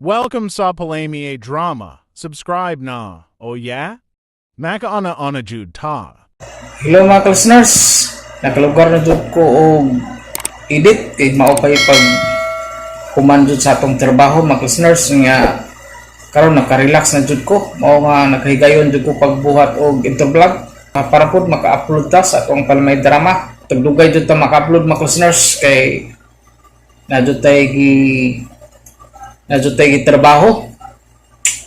Welcome sa Palami Drama. Subscribe na. Oh yeah? Makaana ana jud ta. Hello mga listeners, nakalugar na jud ko og edit kay mao kay pag human jud sa atong trabaho, mga listeners, nga karon naka-relax na jud ko, mao nga nakahigayon jud ko pagbuhat og intro vlog para pud maka-upload ta sa atong Palamay Drama. Tagdugay jud ta maka-upload, mga listeners, kay na jud tay gi na jud tay gi trabaho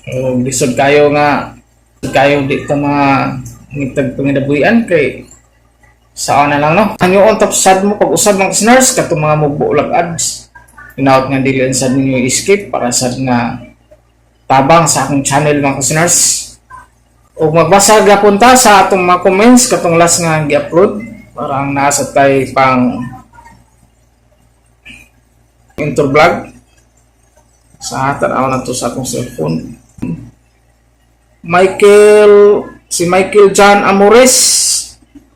o lisod kayo nga kayo di ta mga ngitag pangidabuhian kay saan na lang, no. Ang top sad mo pag usab, mga listeners, katong mga mubulag ads, inaot nga dili sad ninyo i-skip para sad nga tabang sa akong channel, mga listeners. O magbasa gyapon ta sa atong mga comments katong last nga gi-upload, parang nasa tay pang intro vlog sa tanaw na to sa akong cellphone. Michael, si Michael John Amores.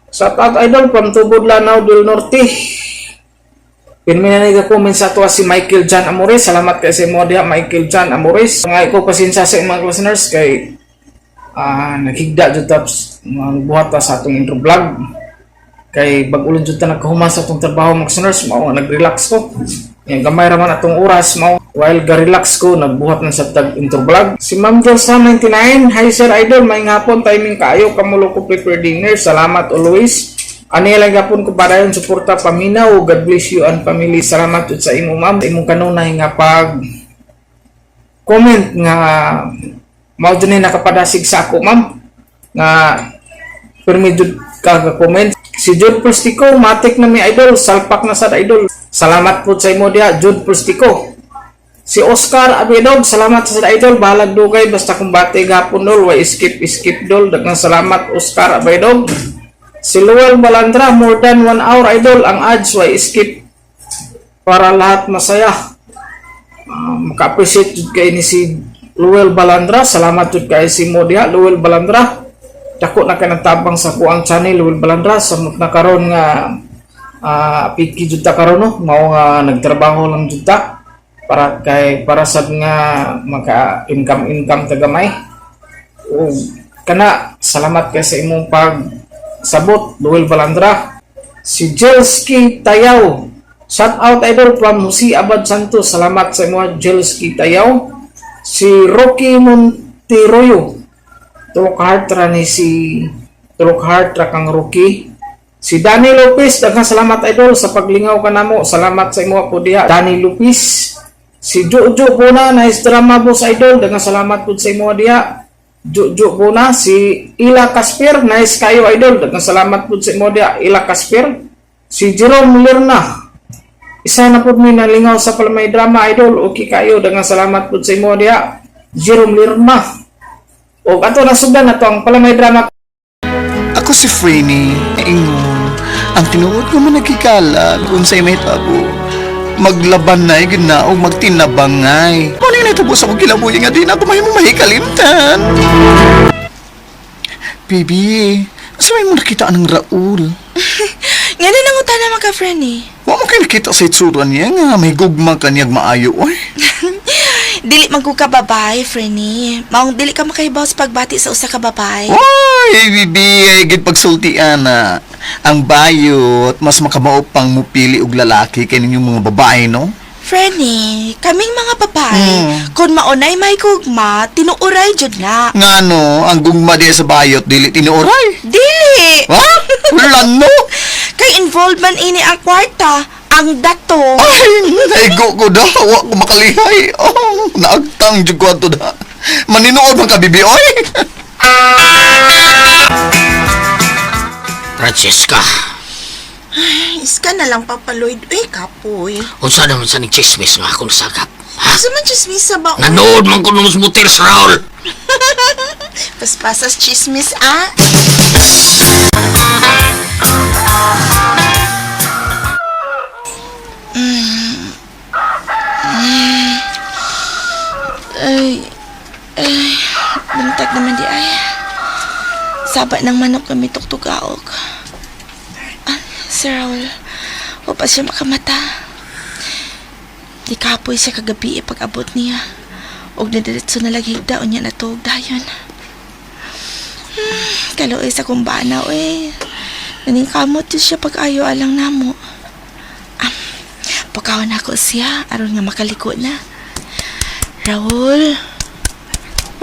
Shout out, idol, from Tubod, Lanao del Norte. Pirmi na nag-comment sa ato si Michael John Amores. Salamat kay sa imo diha, Michael John Amores. Nga ko pasensya sa imong mga listeners kay naghigda jud ta mga buhat ta sa atong intro vlog. Kay bag-o jud ta nagkahuman sa atong trabaho, mga listeners, mao nga nag-relax ko. Yan, gamay ra man atong oras, mao while ga-relax ko nagbuhat na sa tag intro vlog. Si Ma'am Josa 99, "Hi sir idol, may hapon, timing kaayo kamulo ko prepare dinner. Salamat always." Ani lang gapon ko padayon suporta paminaw. "God bless you and family." Salamat jud sa imo, ma'am. Imong kanunay nga pag comment nga mao jud ni nakapadasig sa ako, ma'am. Nga pirmi jud ka comment. Si Jude Plastico, "Matik na mi idol, salpak na sad idol." Salamat po sa imo diha, Jude Plastico. Si Oscar Abedog, "Salamat sa idol, bahalag dugay basta kumbate gapon dol, way skip skip dol." Daghang salamat, Oscar Abedog. Si Luel Balandra, "More than 1 hour idol, ang ads way skip para lahat masaya." Maka-appreciate jud kay ni si Luel Balandra. Salamat jud kay si mo diha, Luel Balandra. Dako na kay tabang sa kuang channel, Luel Balandra, samot na karon nga piki jud ta karon, no, mao nga nagtrabaho lang jud ta para kay para sad nga maka income income ta gamay. Ug kana, salamat kay sa imong pag sabot, Luel Balandra. Si Jelski Tayaw, "Shout out idol from Jose Abad Santos." Salamat sa imo, Jelski Tayaw. Si Rocky Monteroyo, tulok heart ra ni si, tulok heart ra kang Rocky. Si Danny Lopez, "Daghang salamat idol sa paglingaw ka namo." Salamat sa imo po diha, Danny Lopez. Si Jojo Puna, "Nice drama boss idol." Daghang salamat po sa imo diha, Jojo Puna. Si Ila Kasper, "Nice kayo idol." Daghang salamat po sa imo diha, Ila Kasper. Si Jerome Lerna, "Isa na po mi nalingaw sa Palamay Drama idol. Okay kayo." Daghang salamat po sa imo diha, Jerome Lerna. O ato nasugdan na to ang Palamay Drama. Ako si Freeney, ingon. Ang tinuod nga managkikalan unsay mahitabo. Maglaban na gina o magtinabangay. Ano yung natabo sa akong kinabuhi nga di na ako mahimo mahikalimtan? Baby, asa may mo nakita ang Raul? Nga na nangutana man ka, Franny? Wa mo kay nakita sa itsura niya nga may gugma kaniyag maayo, oy. Dili man ko ka babae, Franny. Maong dili ka makahibaw sa pagbati sa usa ka babae. Oy, baby, ay gid pagsulti ana. Ang bayot mas makamao pang mupili og lalaki kay ninyong mga babae, no? Franny, kaming mga babae, kung maunay may gugma, tinuuray jud na. Ngano, ang gugma di sa bayot dili tinuoray? Dili! Ha? Lano? Kay involved man ini ang kwarta, ang dato. Ay, naigo ko da. Wa ko makalihay. Oh, naagtang jud ko ato da. Maninuod man ka, bibi, oy. Francesca, Iska na lang, Papa Lloyd. Uy, kapoy. Unsa naman sa ning chismis nga akong sakap? Ha? Asa man chismis sa ba? Nanood man ko nung motel sa Raul. Paspasas chismis, ah. Ay, ay, buntag naman di ay. Saba ng manok kami tuktugaok. Ah, Sir Raul, wa pa siya makamata. Di kapoy siya kagabi pag-abot niya. Og nidiretso na lang higda unya na tuog dayon. Kaluoy sa kong bana oy. Naningkamot yun siya pag-ayo alang namo. Ah, pagkaon ako siya aron nga makaliko na. Raul.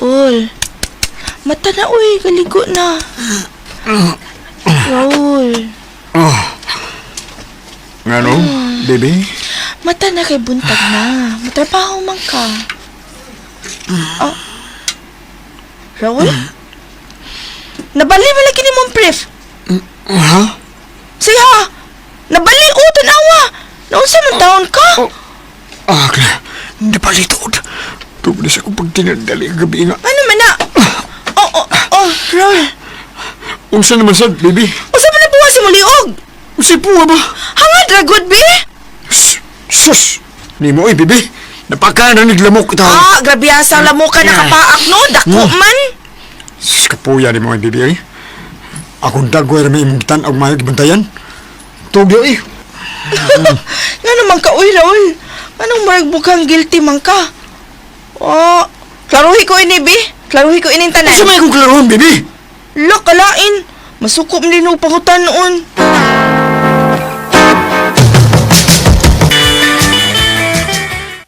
Ul. Mata na uy, kaligo na. Raul. Ngano, baby? Mata na kay buntag na. Matrabaho man ka. Oh. Raul? Nabali mo lagi ni mong brief. Ha? Siya! Nabali o, tanawa! Naunsa man taon ka? Ah, kla. Napalitood. Tungkol na sa kong pagtinadali ang gabi nga. Ano man na? Oh, oh, oh, Raul. Unsa naman sad, baby? Unsa man na buwas si liog? Unsay puwa ba? Hangad ra good be? Sus! Nimo oy, baby. Napaka na naglamok ta. Ah, grabe asa lamo ka nakapaak no. Dako man. Sus, kapuya ni mo oy, baby oy. Akong dagoy ra may imong tan-aw maayog bantayan. Tugyo eh. Nga naman ka, uy, Raul. Anong murag mukhang guilty man ka? Oh, klaruhi ko ini, bi. Klaruhi ko ining tanan. Unsa may akong klarohon, baby? Lo, kalain. Masukob din og pangutan noon.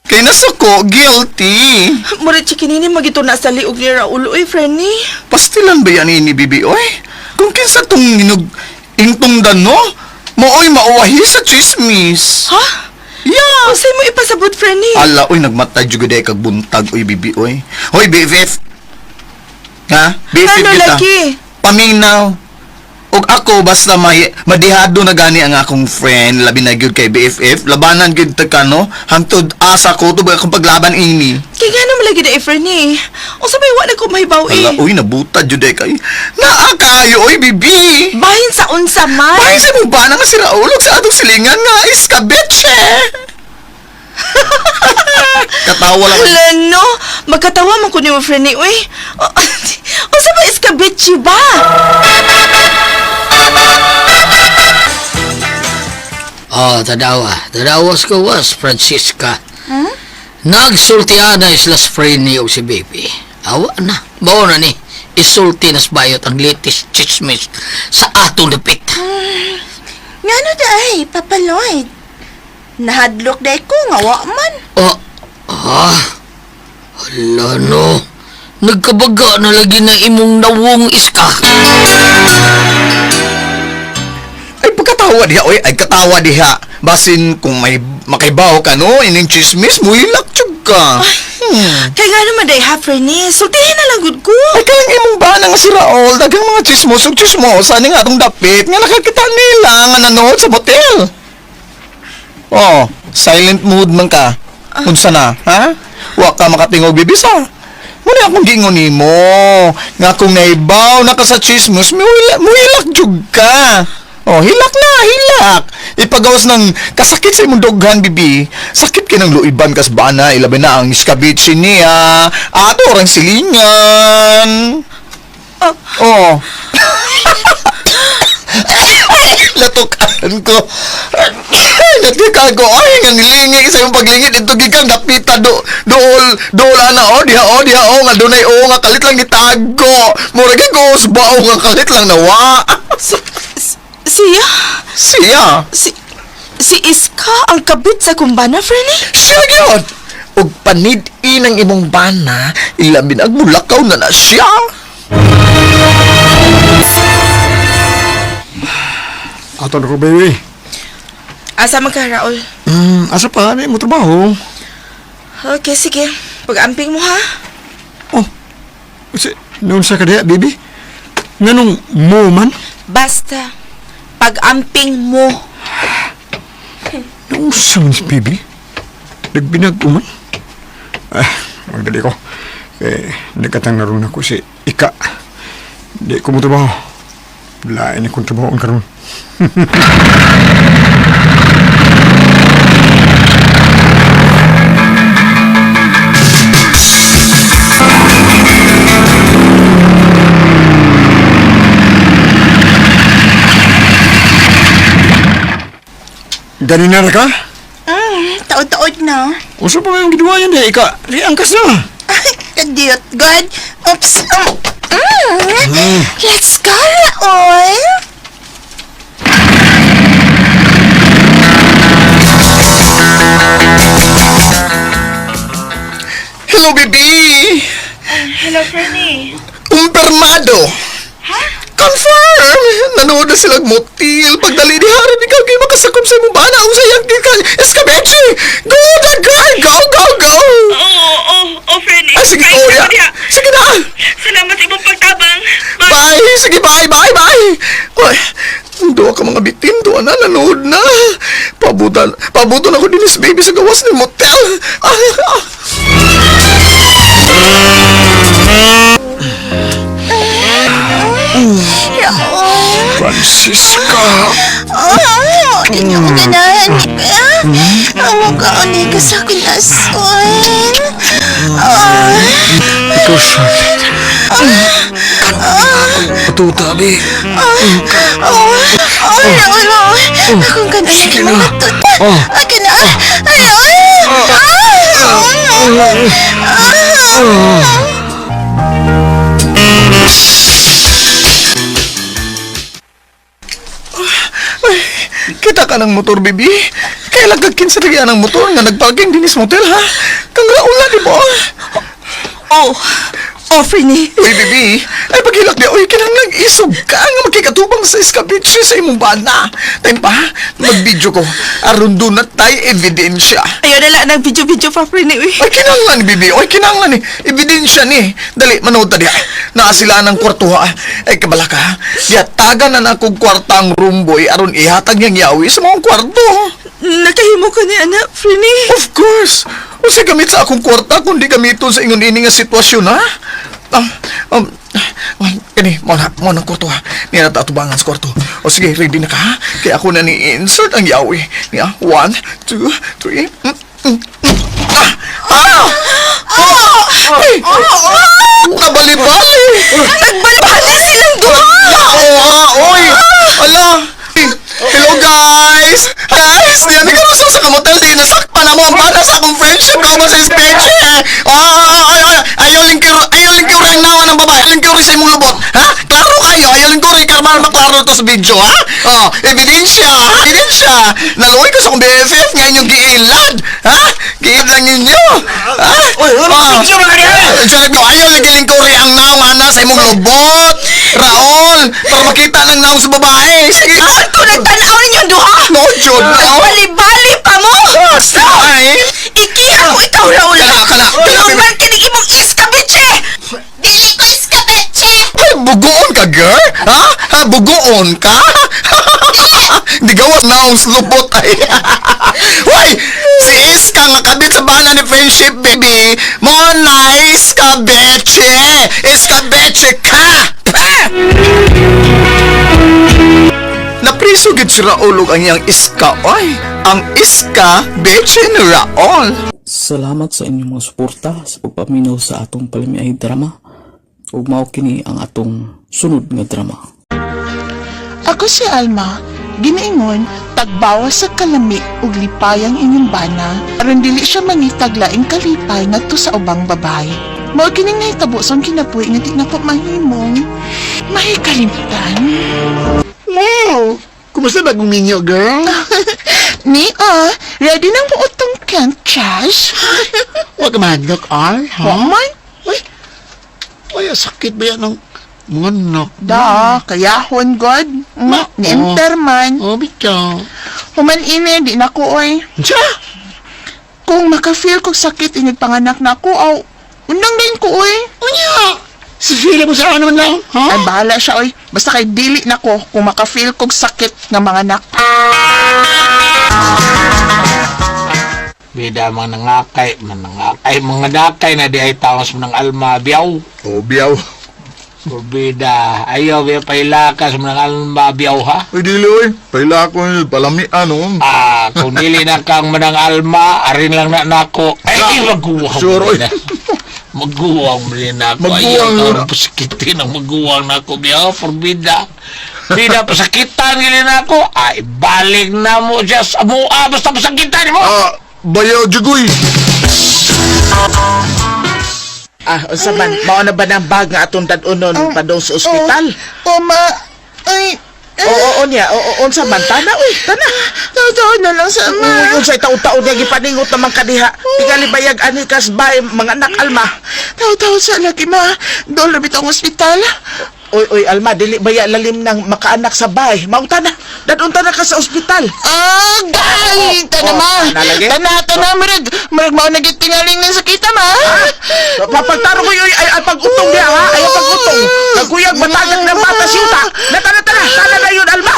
Kay nasuko, guilty. Mura chikinini magito na sa liog ni Raul, uy, Frenny. Pastilan ba yan ini, bibi, oy? Kung kinsa tong inog ingtong dano, mooy mauwahi sa chismis. Ha? Yeah. Unsay mo ipasabot, Frenny? Ala, oy, nagmatay jud gud kag buntag, oy, bibi, oy. Hoy, BFF. Ha? BFF Ano kita. lagi? Paminaw. Og ako basta may madihado na gani ang akong friend labi na gyud kay BFF labanan gyud ta kano hangtod asa ko to ba akong paglaban ini. Kay nga naman lagi na, eh, Frenny. Unsa may wa na ko mahibaw, Ala, eh. uy, nabutad jud eh kay. Naa kaayo oy, bibi. Bahin sa unsa man. Bahin sa mong bana nga si Raul ug sa atong silingan nga iskabetche. Katawa lang. Hala, no. Magkatawa man ko ni mo, Frenny, uy. Oh, unsa ba iskabitchi ba? Oh, tadawa. Tadawa sa kawas, Francisca. Nagsultian na isla sa Frenny o si baby. Awa na. Bao na ni. Isulti na sa bayot ang latest chismis sa atong dapit. Ngano da ay, Papa Lloyd? Nahadlok day ko nga wa man. Oh, ah, hala no. Nagkabaga na lagi na imong nawong iska. Ay pagkatawa diha oy, ay katawa diha. Basin kung may makaibaw ka no, ining chismis muhilak jud ka. Kay nga naman day ha, Frenny. Sultihin na lang gud ko. Ay kayang imong bana nga si Raul, daghang mga chismos ug chismosa ni nga atong dapit nga nakakita nila nga nanood sa motel. Oh, silent mood man ka. Unsa na, ha? Wa ka makatingog bibisa. Muna akong giingon nimo nga kung naibaw na ka sa chismos, muhilak, muhilak jud ka. Oh, hilak na, hilak. Ipagawas ng kasakit sa imong dughan, bibi. Sakit kay ng luiban kas bana, ilabi na ang iskabitsi niya. Ato orang silingan. Oh. Natukan ko. Natukan ko. Ay, nga nilingi sa imong paglingit. Ito gikan dapita do dool dool ana o diha o diha o nga dunay o nga kalit lang gitago. Mura gyud ko usbao nga kalit lang nawa. Si, siya? Siya. Si, si Iska ang kabit sa kumbana, Frenny? Siya gyud. Og panid-in ang imong bana, ilabi na mulakaw na na siya. Ato na ko, baby. Asa man ka, Raul? Asa pa? Ano mo trabaho? Okay, sige. Pag-amping mo, ha? Oh, si, noon sa kadiya, baby. Nganong mo man? Basta, pag-amping mo. Noon sa man si baby? Nagbinag man? Ah, magdali ko. Eh, nagkatang naroon ako si Ika. Di ko mo trabaho. Lain akong trabaho ang karoon. Ganun na ka? Taod-taod na. Usa pa may ginawa yan eh, Ika. Di angkas na. Ay, Diot God. Oops. Let's go, Raul. Hello, baby! Hello, Fernie. Kumpirmado! Ha? Confirm! Nanood na silang motil. Pagdali ni Harry, ikaw kayo makasakop sa imong bana. Ang sayang ka, eskabeche! Go, that girl! Go, go, go! Oo, oo, oh, Fernie. Ay, sige, oh, ya. Sige na! Salamat sa imong pagtabang. Bye! Sige, bye, bye, bye! Ay, duwa ka mga bitin, duwa na, nanood na. Pabutan, pabutan ako dinis, baby, sa gawas ni motel. Ah, ah. Raul. Francisca! Oh, di niyo ko ganahan. Ang mukha ko ni ka sa akin ason. Oh, Ikaw, Charlotte. Patuta, bi. oh, oh, Raul, oh. Akong ganahan Sige ni na. mga tuta. Oh. Akin na. Ay, ay. Ah, ah, ah. Ay, kita ka ng motor, baby. Kailan ka kinsa ng motor nga nagparking dinis motel, ha? Kang Raul na, di ba? Oh, oh, Fernie. Uy, baby, ay paghilak niya, uy, kinahanglang isog ka nga makikatubang sa iskabitsi sa imong bana. Time pa, mag-video ko, aron doon na tayo ebidensya. Ayaw na lang ng video-video pa, Fernie. Uy. Ay, kinahanglan ni baby, oy, kinahanglan ni, ebidensya ni. Dali, manood ta diha. Naa sila ng kwarto ha. Ay, kabala ka, ha? Diya, taga na na akong kwarta ang room boy, aron ihatag niyang yawi sa mga kwarto. Nakahimo ka ni anak, Fernie. Of course! Usa gamit sa akong kwarta kundi gamiton sa ingon ini nga sitwasyon, ha? Um, um, kani, mo na kwarto, ha? Niya na atubangan sa kwarto. O sige, ready na ka, ha? Kaya ako na ni-insert ang yawi. Niya, one, two, three, Ah! Ah! Ah! Ay! Nabali-bali! Nagbalibali silang duha! Oo, ah, oy! Ala! Hello, guys! Guys, niya ni karon sa kamotel di nasakpan na mo ang bata sa akong friendship ka ba sa speech? Ah, ay, ay, ayaw lingkuro, ayaw lingkuro ang nawa ng babae, ayaw lingkuro sa imong lubot. Ha? Klaro kayo, ayaw lingkuro karma maklaro to sa video, ha? Oh, ebidensya, ha? Ebidensya. Naluoy ko sa akong BFF nga inyong giilad, ha? Giilad lang ninyo. Ha? Oy, ano video man Ayaw lagi lingkuri ang naong ana sa imong lubot. Raul, para makita ng naong sa babae. Sige. Raul, kung nagtanaw ninyong duha! No, Jud, no. Nagbalibali pa mo! Ay. Ikiha ko ikaw, Raul! Kana, kana, kana, Tulungan man kinig imong iskabeche! Dili ko iskabeche! Ay, bugoon ka, girl? Ha? Ha, bugoon ka? Di gawas naong lubot ay. Hoy! Si Iska nga kabit sa bana ni friendship, baby. Mo nice ka, betche! Iska, betche ka! Pa! Napriso gid si Raul ug ang iyang iska, oy. Ang iska, betche ni Raul. Salamat sa inyong mga suporta sa pagpaminaw sa atong palamiay drama ug mao kini ang atong sunod nga drama. Ako si Alma, giniingon, tagbawas sa kalami ug lipayang inyong bana, aron dili siya mangitag laing kalipay ngadto sa ubang babae. Mao kining nahitabo sa akong kinabuhi nga di nako mahimong mahikalimtan. Wow! Kumusta ba guminyo, girl? Ni ah, ready nang buot tong Kent Cash? Huwag ka mahadlok, R, ha? Wa man? Uy, uy, sakit ba yan ng mga anak? Da, kayahon god. Ma- Ni-enter man. Oh, bitaw. Human ini, di na ko oy. Siya! Kung maka-feel kog sakit inig panganak na ako, aw, undang din ko oy. Unya! Si Sheila mo sa ano man lang, ha? Ay, bahala siya, oy. Basta kay dili na ko kung maka-feel kog sakit nga mga anak. Bida mga nangakay, mga nangakay, mga nakay na di ay tawas mo ng alma, biyaw. Oh, biyaw. Bida, ayaw, biyaw, pailakas mo ng alma, biyaw, ha? Uy, dili, oy. Paila ko yun. Palamian, oh. Ah, kung dili na kang manang alma, arin lang na nako. Ay, maguwang Sure, mo oy. na. Maguwang mo rin ako. Maguwang Ayaw, yun. karon pasakitin ang maguwang na ako, biyaw, forbida. Bida, pasakitan gini na ako. Ay, balik na mo siya sa mua. Basta pasakitan mo. Ah, bayaw, jugoy. Ah, unsa man, mao na ba ng bag nga atong dad-unon padung sa ospital? Oh, ma. Ay, Oo, oo niya. Oo, unsa man tana uy, tana. tao na lang sa ma. Uy, unsay taon-taon niya gipaningot naman kadiha. Tingali bayag ani kas bay mga anak Alma. Tao-tao sa lagi, ma. Doon na bitong ospital. Uy, uy Alma, dili baya lalim ng makaanak sa bay. Mao tana. Dadun tana ka sa ospital. Ah, gay! Tana, Oh, ma. tana lagi? Tana, tana. Murag, murag mao na tingaling ng sakita, ma. Papagtaro ko yun, ay, ay pag-utong niya, ha? Ay, pag-utong. Nagkuyag, matagak ng bata siyuta. Na, tana, tana, tana na yun, Alma.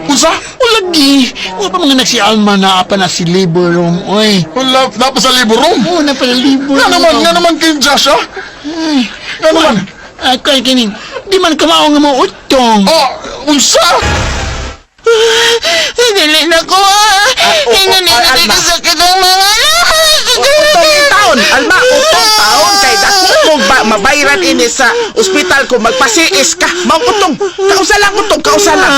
Unsa? Ulagi! Wa pa mga nagsi Alma na apa na si labor room, oy. Wala, dapat sa labor room. Oo, na pala labor Nga naman kay Josh, ha? Nga naman. Ay, kay kining, di man kamao nga mo utong. Oh, unsa? Dili na ko, ah. Ah, oo, Hingali ay, na Alma. sakit ang mga Utong yung taon, Alma, utong taon. Kay dako mong ba, mabayran ini sa ospital kung magpasiis ka. Maong utong. Kausa lang utong, kausa lang.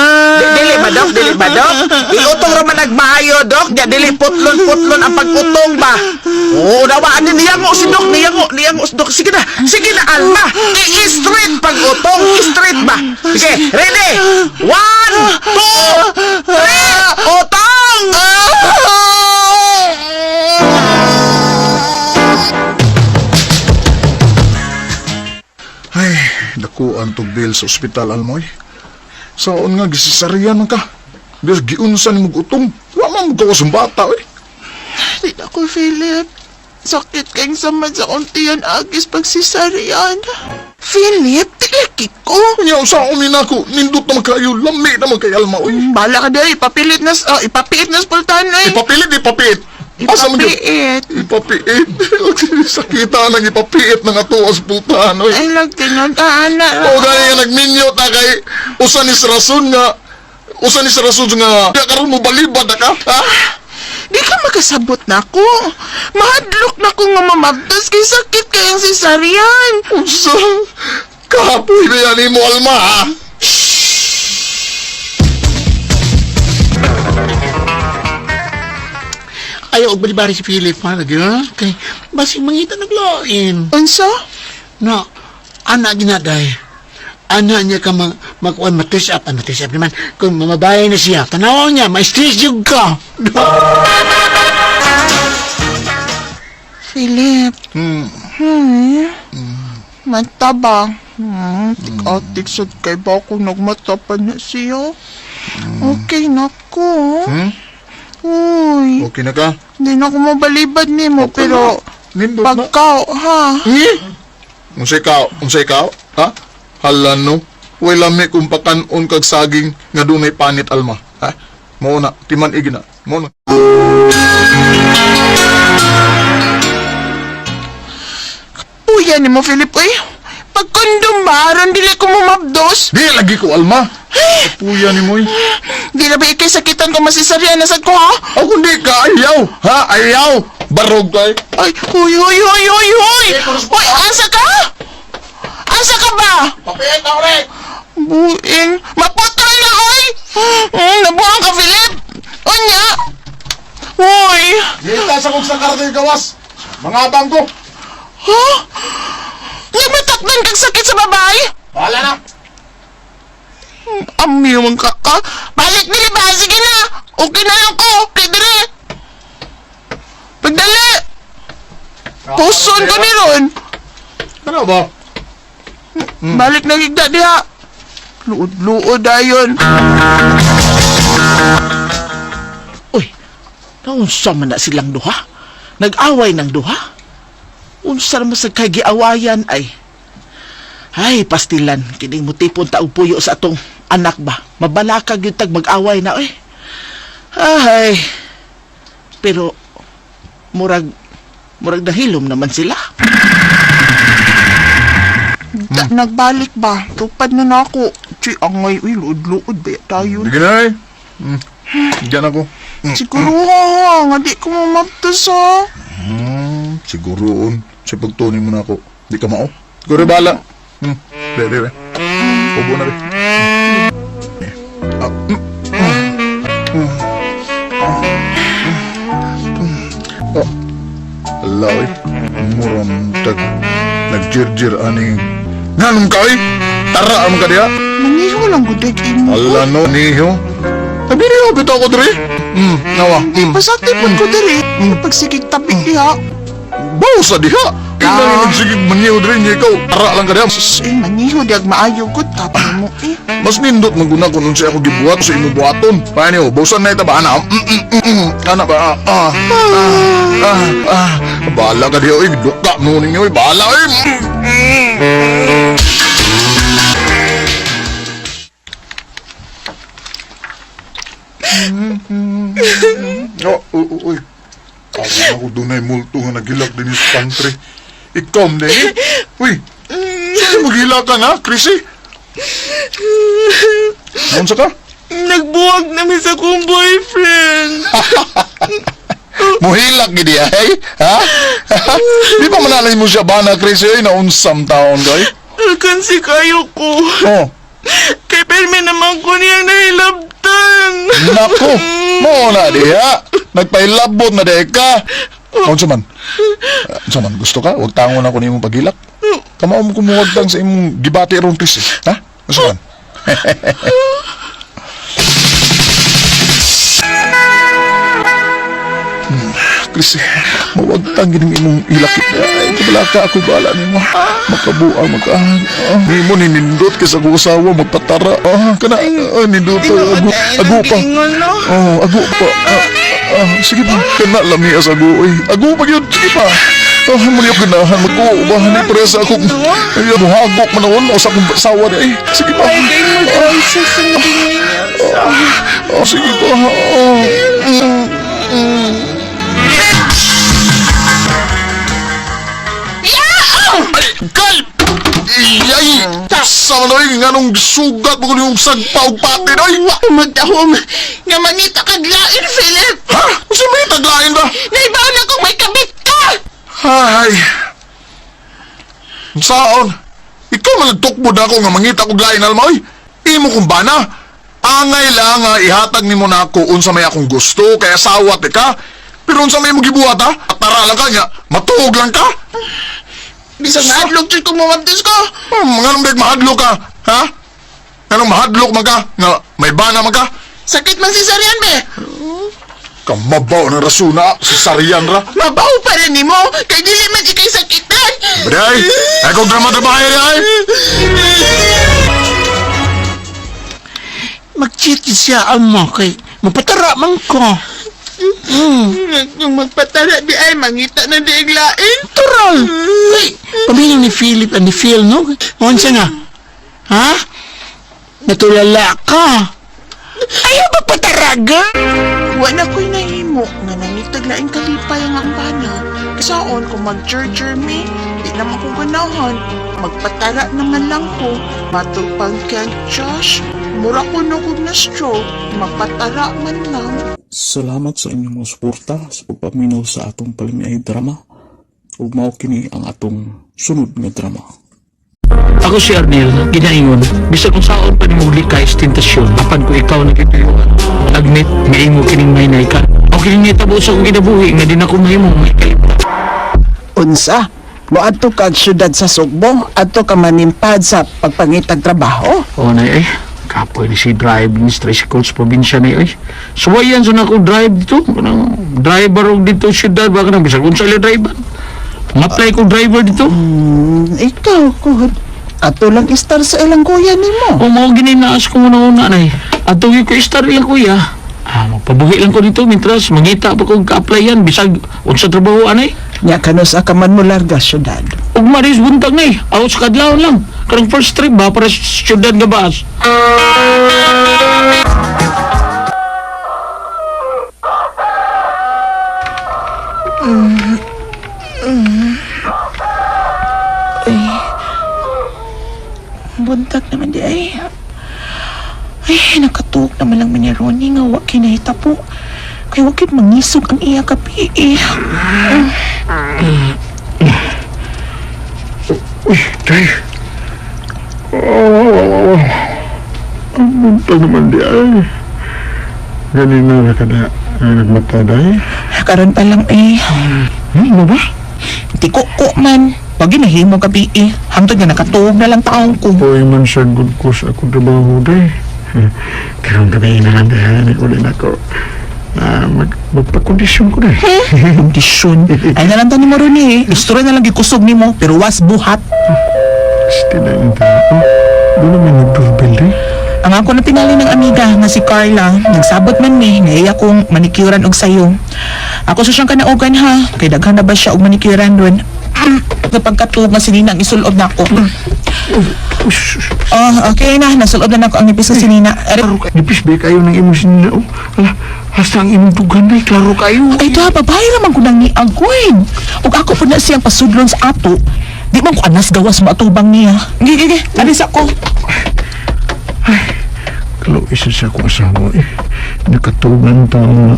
Dili ba, Dok? Dili ba, Dok? Iutong ra man nagmaayo, Dok. Di, dili putlon-putlon ang pag-utong ba? Oo, nawaan ni niyango si Dok, niyango, niyango si Dok. Sige na, Alma. I-straight pag-utong, straight ba? Sige, ready? 1, 2, 3, utong! Ay, dakuan tog bill sa ospital, Almoy. Saon nga, gisisarian man ka. Diyos, giunsan mo utong. Wa man mo gawas ang bata, eh. Di na ko, Philip. Sakit kayong samad sa kuntiyan agis pagsisarian. Philip, tilaki ko. Nya, usaon ni nako, nindot naman kayo, lami naman kay Alma, oy. Bala ka dahil, ipapilit na, ipapiit na sa pultahan, ay. Ipapilit, ipapiit. Asa man yun? Ipapiit. Ipapiit. Sakita nang ipapiit ng ato as pultahan, oy. Ay, lagtinon, ana. O gani nga nagminyo ta kay usa ni sa rason nga usa ni sa rason nga di karon mo balibad na ka, ha? Di ka makasabot na ako. Mahadlok na ko nga mamabdas kay sakit kayong sisarian. Unsa? Kapoy na yan mo Alma, ha? Ayaw og balibari si Philip, ha, lagi, ha? Kay, basig mangita naglain. Unsa? Na, anak ginaday. Ana niya ka mag, magkuhan, matis up, matis up naman. Kung mamabayay na siya, tanaw niya, ma-stress yung ka. Philip. Hmm. Mata ba? Tik-atik sad kay ba ako nagmata pa na siya? Okay na ko. Hmm? Uy, Okay na ka? hindi na ako mabalibad nimo Okay pero Nindot na. pagkaw ha. Eh? Unsa ikaw? Unsa ikaw? Ha? Hala no. Way lami kung pakanon kag saging nga dunay panit Alma, ha? Mao na, timan igi na. Mao na. Puya nimo Philip uy. Pagkondom ba aron dili ko mamabdos? Di lagi ko Alma. Kapuya ni moy. Di na ba ikay sakitan ko masisarya na sad ko ha? Ako di ka ayaw, ha? Ayaw. Barog kay. Ay, huy, huy, huy, huy, huy! Huy, asa ka? Asa ka ba? Papiit na ulit. Buing! Maputol na, oy! Nabuang ka, Philip! Unya! Uy! Dita sa kong sakar gawas. Mga bangko. Ha? Nagmatakdan kag sakit sa babae? Bahala na. Amiyong ka ka. Balik dili ba? Sige na! Okay na lang ko! Kay dire! Pagdali! Puson ko ni ron! Ano ba? Balik na higda diha! Luod-luod ayon! Uy, naunsa man na silang duha? Nag-away ng duha? Unsa naman sa kagiawayan ay? Ay, pastilan, kining mutipon taog puyo sa atong anak ba? Mabalakag yung tag mag-away na, eh. Ay, pero, murag, murag nahilom naman sila. Nagbalik ba? Tupad na na ako. Chi, angay, uy, luod-luod ba tayo? Sige na eh. Diyan ako. Siguro ha, nga di ko mamabtos ha. Siguroon. Sa pagtunin mo na ako. Di ka mao. Siguro bala. Be, be, be. Ubo na, be. Eh. Ah, mm. Mm. Mm. Mm. Bahala oy. Murang tag nagjirjir aning nganong ka oy? Tara am ka diha. Mangiho lang gud ay imo. Hala no niyo. Abi niyo bitaw ko diri. Nawa. Pasakti pud ko diri. Pagsigig tabi diha. Baw sa diha. Kaya ah. Nagsigig mangiho diri niya ikaw. Tara lang ka diha. Sus, eh, mangiho diag maayo gud tabi mo eh. Mas nindot maguna kung unsa ako gibuhat sa imong buhaton. Paano? Bawsan na ita ba ana? Ana ba? Ah. Ah. Ah. Ah. Bahala ka diha oy. Duka mo ninyo oy. Bahala oy. Oh, uy, uy. Ako na ko dunay multo nga nagilak din sa pantry. Ikaw, man eh. Uy, saan mo gilak ka na, Chrissy? Unsa ka? Nagbuwag namin sa kong boyfriend. Muhilak gidi ay, ha? Di ba manalay mo siya ba na Chrissy ay naunsam taon kay? Alkansi kayo ko. Oh, Kay perme naman ko niyang nahilabtan. nako, mo na diha. Nagpailabot na di ka. Unsa man? Unsa man gusto ka? Wag tangon ako nimo paghilak. Kamao mo kumuwagtang sa imong gibati ron Chrissy, ha? Unsa man? Chrissy, mawagtang gining imong ilakit. Ay, kabala ka ako bahala nimo. Makabuang maka. Ah, nimo ni nindot kay sa akong asawa magpatara. Ah, kana ah, nindot agu agu pa. Oh, agu pa. Ah, ah, sige pa, kana lami as agu oy. Agu pa gyud, sige pa. Ah, mo niyo ganahan magkuubahan ni presa ako. Ay, muhagok man noon sa akong asawa di ay. Sige pa. Ay, kay mo sa niya. Ah, sige pa. Ah, mm. Ay, kay! Iyay! Sa man oy, nganong sugat mo yung sagpa og patin oy! Wa ko magdahom nga mangita kag lain, Philip. Ha? Unsa may taglain ba? Naibaw na kung may kabit ka. Ay. Saon? Ikaw man nagtukbod ako nga mangita kog lain alma oy. Imo kong bana. Angay lang nga ihatag nimo na ako unsa may akong gusto kaya sawat eh ka. Pero unsa may imong gibuhat ha? Tara lang ka nya, matuog lang ka. Bisag mahadlok jud ko mawabdos ko. Nganong big mahadlok ka, ha? Nganong mahadlok man ka nga may bana man ka? Sakit man si Sarian be. Kamabaw ng rasuna si Sarian ra. Mabaw pa rin nimo kay dili man ikay sakitan. Baday, ay kong drama trabaho ay. Mag-cheat siya amo kay mapatara man ko. Kung magpatara di ay mangita na di ang lain. Tural. Kay pamilya ni Philip and ni Phil no. Unsa na? Ha? Natulala ka. Ayaw ba pataraga? Wa na ko'y nahimo nga nangitag laing kalipay ang akong bana. Saon kung mag-churcher me, di naman ko ganahan. Magpatara naman lang ko. Matog pang Kent Josh, mura ko no kog na stroke, magpatara man lang. Salamat sa inyong mga suporta sa pagpaminaw sa atong palimiay drama ug mao kini ang atong sunod nga drama. Ako si Arnel, ginaingon, bisag kung saon pa nimo likay sa tentasyon, apan ko ikaw nagituyuan. Admit, nga imo kining mahinay ka. O kining nitabo sa akong kinabuhi, nga di na ko mahimong may kalipay. Unsa? Moadto kag syudad sa Sugbo, adto ka manimpad sa pagpangitag trabaho. O na eh, kapoy ni si drive ni tricycle sa probinsya ni eh. Suwayan sa nako drive dito, kanang driver og dito syudad ba kanang bisag unsa ila driver. Nga-apply ko driver dito. Ikaw kuhod. Ato lang istar sa ilang kuya nimo. O mao gini naas ko muna una nay. Ato gyud ko istar ilang kuya. Ah, magpabuhi lang ko dito mintras mangita pa kog ka-applyan bisag unsa trabaho anay. Nya kanus ka man mo larga syudad. Ug maris buntag nay, out sa kadlawon lang. Karang first trip ba para sa syudad nga baas. Buntag naman di ay. Ay, nakatuog naman lang ni Ronnie nga wa kinahita po. Kay wa kid mangisog ang iya kapi eh. Uy, day. Oh, oh, oh. Ang buntag naman di ay. Ganina na kada ay nagmata day. Karon pa lang eh. Ano ba? Tiko ko man. Pag ginahimo gabi eh. Hangtod nga nakatuog na lang taong ko. Uy man sa good ko sa akong trabaho day. Karong gabi na lang dahil uli na ko. Magpakondisyon ko na. Kondisyon. Ay na lang tani mo ron eh. Gusto rin na lang gikusog nimo pero was buhat. Still na yung tao. Doon naman nag-doorbell day. Ang ako na tingali ng amiga nga si Carla, nagsabot man ni, nga iya kong manikyuran og sayo. Ako sa siyang kanaugan ha, kay daghan na ba siya og manikyuran ron. Kapag katuog nga si Nina ang isulob na ako. Oh, okay na, nasulob na nako ang nipis nga si Nina. Nipis ba kayo ng imong sinina? Oh, ala, hasta ang imong dugan day, klaro kayo. Ay to, babae raman ko nang niagwin. Ug ako po na siyang pasudlon sa ato. Di man ko anas gawas maatubang niya. Gi, gi, gi, alis ako. Kalau isa sa akong asawa eh, nakatugan tao na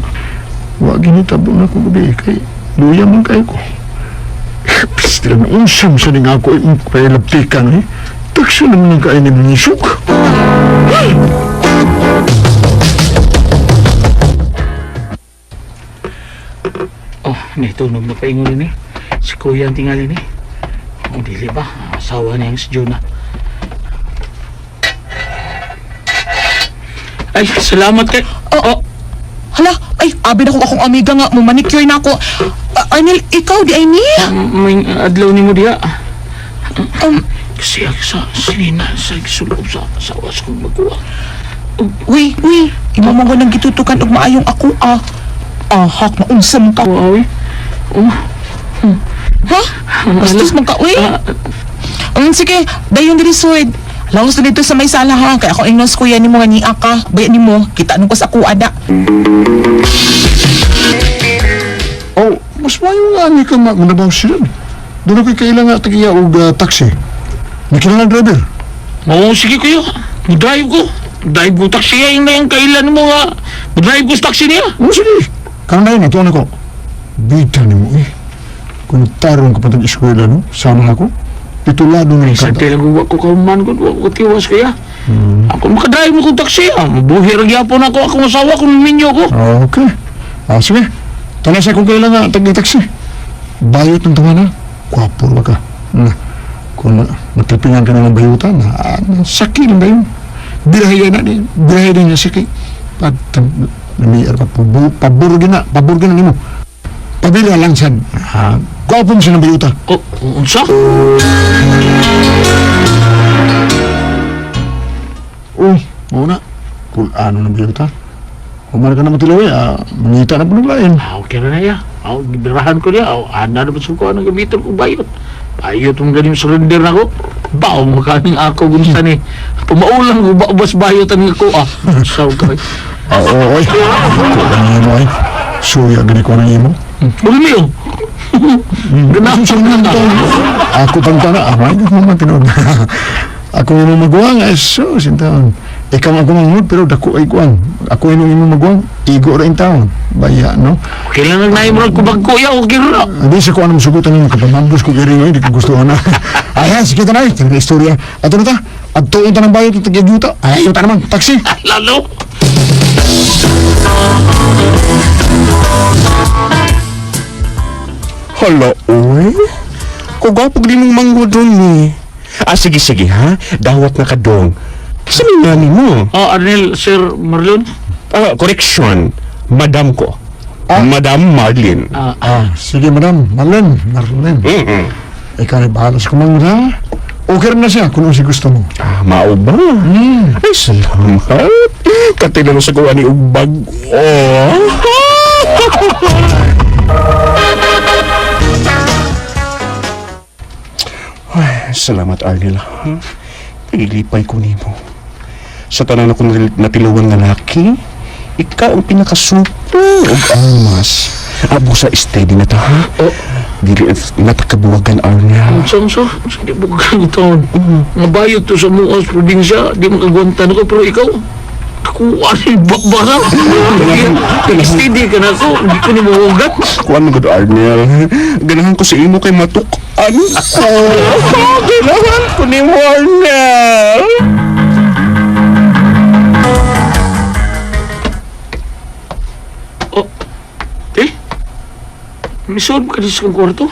wa ginitabo na ko gabi kay luya man kayo ko. Pistila na unsam sa ning ako eh, pailabtikan eh. Takso naman ang kain ni Manisok. Oh, nitunog na paingon ni. Si kuya ang tingali ni. Kung dili ba, asawa niya si Jonah. Ay, salamat kay... Oh, oh. Hala, ay, abi na ko akong amiga nga, mo manicure na ako. Arnel, ikaw di ay niya. May adlaw ni mo diha. Kasi ang sa sinina sa suloob sa asawa sa kong magkuha. Uy, uy, imo mo nang gitutukan og maayong ako ah. Ahak na unsa man ka. Uy. Oh. Ha? Bastos man ka, uy. Sige, dayon diri sud. Laos na dito sa may sala ha, kay ako ingnos kuya nimo nga niya ka. Bayan nimo, kita nung ko sa ako ada. Oh, mas mayo nga ni ka manabaw sila. Doon ako kailangan nga tagiya og taxi. Nakilala ang driver. Oo, sige kuya. Drive ko. Drive ko taxi ay na yung kailan mo nga. Drive ko sa taxi niya. Oh, sige. Karon na yun, atuan ako. Bita ni mo eh. Kung tarong ka pa eskwela, no? Sama ako. Titulado na Ay, yung sa kanta. talagang wa ko kauman ko, wa ko tiwas kaya. Ako makadrive mo kong taxi. Ah, mabuhi ra gyapon ako akong asawa kung minyo ko. Okay. Ah, sige. Talas akong kailangan tagi-taxi. Bayot ng tunga na. Kwapo ba ka? Na. Kung matripingan ka na ng bayutan, saki ng bayon. Birahe na din. Birahe din niya saki. Pag namiar pa, pabor gina, pabor gina nimo. Pabila lang siya. Ah, kwapo mo siya ng bayuta. Oh, unsa? Uy, muna. Kul ano ng bayuta? Kumara ka na matilawi, mangita na po ng lain. Ah, okay na na ya. Ah, gibirahan ko niya. Ah, ana na ba sa ko anong gamiton ko bayot. Bayot mong ganing surrender na ko. Bao mo kaning ako gunsa ni. Pamaulang ko ba bas bayot ang ako ah. Saw ka. Oo, oy. Kuha ng imo ay. Suya gani ko ng imo. Uli mo. Ganang sa mga Ako pang tana, amay na mo tinuod. Ako imong maguwang, ay so, sintaon. Ikaw ako manghud, pero dako ay kuang. Ako imong imong maguwang, igo ra in taon. Baya, no? Kailan nang naimurag ko bagko ya, okay ra. Hindi sa kuan mo sugutan yung kapamambos ko kiri ngayon, di ko gusto na. Ay, sige ta na, eh. Tinang istorya. Ato na ta, adtuon ta ng bayo, tagyagyuta. Ay, yuta naman, taxi. Lalo. Hala, uy. Kugapog di mong manghod ron eh. Ah, sige, sige ha. Dawat na kadong. Sa ni mo? Oh, Arnel, Sir Marlon. Ah, correction. Madam ko. Madam Marlene. Ah, sige madam, Marlene, Marlene. Mm-mm. Ikaw ay bahala sa kumang ha? Okay rin na siya kung ano si gusto mo. Ah, mao ba? Ay, salamat. Katila na sa gawa ni Ugbag. Oh. Ay, salamat, Arnel. Ha? Nagilipay ko nimo. Sa tanan ako natilawan nga laki, ikaw ang pinakasupo og almas. Abo sa steady na ta, ha? Oh. Dili natakabuwagan, Arnel. Unsa unsa? Unsa di mo kaganitaon? Nga bayot to sa muas probinsya, di makagwantan ako pero ikaw kuha ni bakbara. Steady ka na ako, hindi ko ni mahugat. Kuan mo gud Arnel. Ganahan ko sa imo kay matuk-an ko. Ganahan ko nimo Arnel. Oh, eh? Misod ka sa kong kwarto?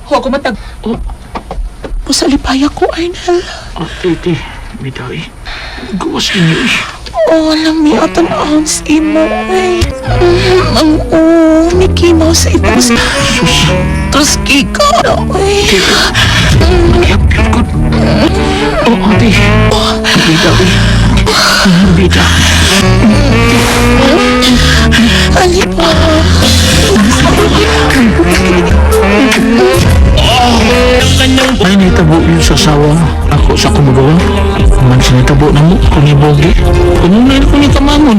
Huwag ko matag... Oh. Pusalipay ako, Arnel. Oh, tete, bitaw eh. Gawas ninyo eh. Oh, alam mi atan ounce imo ay. Ang oh, Mickey Mouse ito. Sus. Tos kiko. Ay. Magyapyot ko. Oh, ate. Bitaw eh. Bitaw. Alipa. Ay, nahitabo yun sa asawa. Ako sa kumagawa. Man siya nahitabo na mo, kung ibogi. Kung na ko ni kamangon.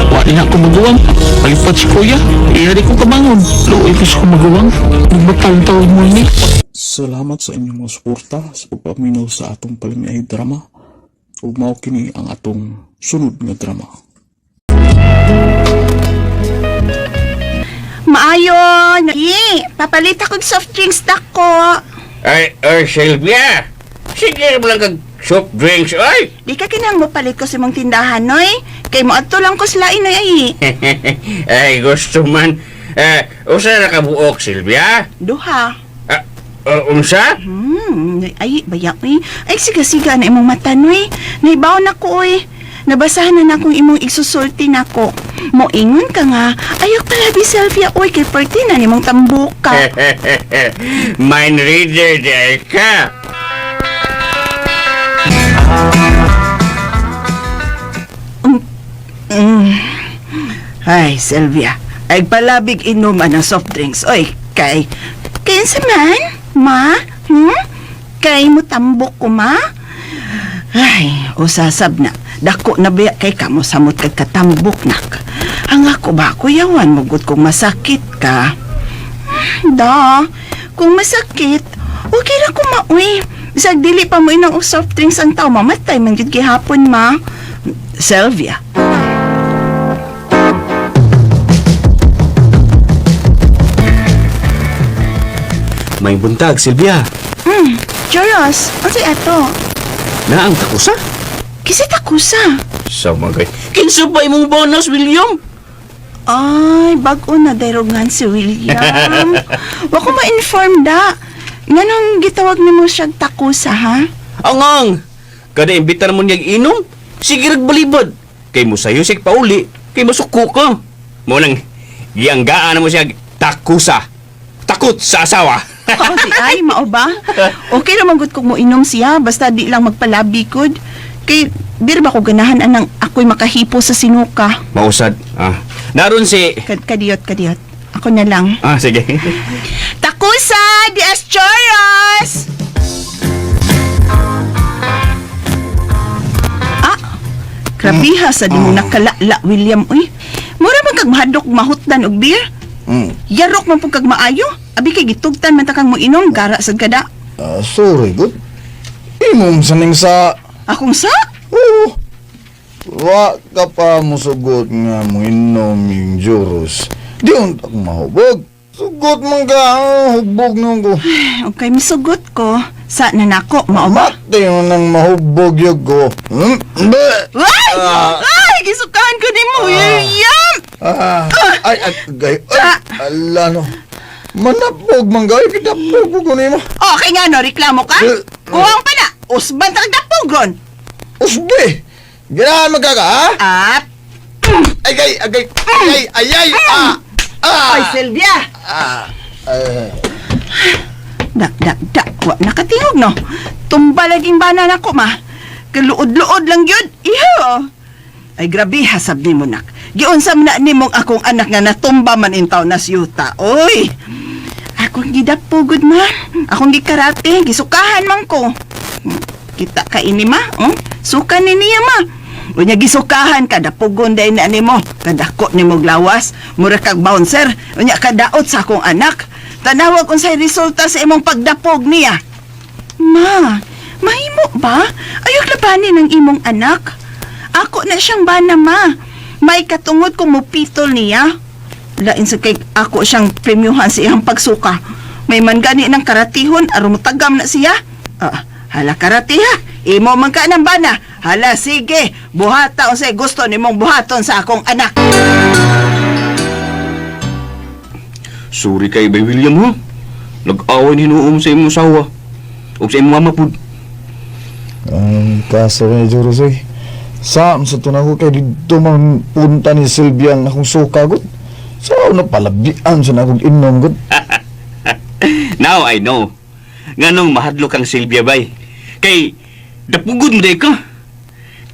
Wa din ako magawang. Palipat si kuya. Iya di ko kamangon. Luoy ko sa kumagawang. Nagbatal tawag mo ni. Salamat sa inyong mga suporta sa pagpaminaw sa atong palamiay drama. Ug mao kini ang atong sunod nga drama. Maayon! Ye, papalit akong soft drinks dako. Ay, ay, Sylvia! Sige mo lang kag soft drinks, ay! Di ka kinang mopalit ko sa imong tindahan, noy. Kay mo adto lang ko sa lain, noy, ay. Ay, gusto man. Eh, usa na ka buok, Sylvia? Duha. Ah, unsa? Ay, baya, uy. Ay, siga-siga na imong mata, noy. Naibaw na ko, uy. Nabasahan na na kung imong igsusulti nako. Moingon ka nga, ayok palabi selfie, uy, kay perti na nimong tambuka. Mind reader di ka. Ay, Sylvia. Ay palabig inom ang soft drinks. Oy, kay Kinsa man, ma? Hmm? Kay mo tambok ko, ma? Ay, usasab na. Dako na biya kay kamo samot kag katambok nak. Ang ako ba kuyawan mo gud kung masakit ka. Da, kung masakit, okay ra ko maoy. Bisag dili pa mo inang og soft drinks ang tao, mamatay man gyud gihapon, ma. Sylvia. May buntag, Silvia. Joros, unsay ato? Naang takusa? Kasi takusa. Sa mga Kinsa pa imong bonus, William? Ay, bag-o na dayrogan si William. Wa ko ma-inform da. Nganong gitawag nimo siyang takusa, ha? Angang! Kada imbitar mo niyag inom, sige balibad. Kay mo sayo sig pauli, kay masuko ka. Mo nang giyanggaan mo siya takusa. Takot sa asawa. Oo, di ay, mao ba? Okay ra man gud kung moinom siya, basta di lang magpalabi gud. Kay di ra ba ko ganahan anang ako'y makahipo sa sinuka. Mausad. Ah. Naron si Kadiyot, kadiyot. Ako na lang. Ah, sige. Takusa, di as choros! Ah, grabiha sa di mo nakalala, William. Uy, mura man kag mahadlok mahutdan og beer. Yarok man pud kag maayo. Abi kay gitugtan man ta kang moinom, gara sad kada. Sorry, good. Imong saning sa... Akong sa? Oo. Wa ka pa musugot nga mo yung juros. Di unta akong mahubog. Sugot man ka, hubog nung ko. Okay, misugot ko. Sa nanako, mao ba? Mati mo nang mahubog yun ko. Hmm? Be! Ay! Ah. Ay, gisukahan ko nimo, William! Ah, ay, ay, gay, ay, ala no. Manapog man gay, kitapog ko nimo. Okay nga no, reklamo ka? Eh, Kuwang pa na, usban ta kag dapugon. Usbi! Ganahan man ka ka, ha? Ah, Ay, ay, ay, ay, ay, ay, ah! Ah! Ay, Sylvia! Ah! Ah! Da, da, da. Wa nakatingog, no? Tumba laging bana nako, ma. Kaluod-luod lang yun. Iho! Ay grabe hasab nimo nak. Giunsa man na nimong akong anak nga natumba man intaw na siyuta. Oy. Akong gidapugod, ma. Akong gikarate. Gisukahan man ko. Kita ka ini, ma. Oh? Suka ni niya, ma. Unya gisukahan ka dapugon day na nimo. Kadako nimo lawas, mura kag bouncer. Unya kadaot sa akong anak. Tanawag unsay resulta sa imong pagdapog niya. Ma, mahimo ba? Ayok labanin ang imong anak. Ako na siyang bana, ma. May katungod kung mupitol niya. Lain sa kay ako siyang premyuhan sa iyang pagsuka. May man gani ng karatihon aron motagam na siya. Ah, hala karatiha. Imo man ka ng bana. Hala sige, buhata unsay gusto nimong buhaton sa akong anak. Sorry kay Bay William, ho. Nag-away ni hinuom sa imong asawa. Ug sa imong mama pud. Ang kaso ni Joros eh. Sa tunang ko kay dito man punta ni Sylvia ang akong suka gud. Sa na palabian sa akong inom gud. Now I know. Nganong mahadlok kang Sylvia bay. Kay dapugod mo day ka.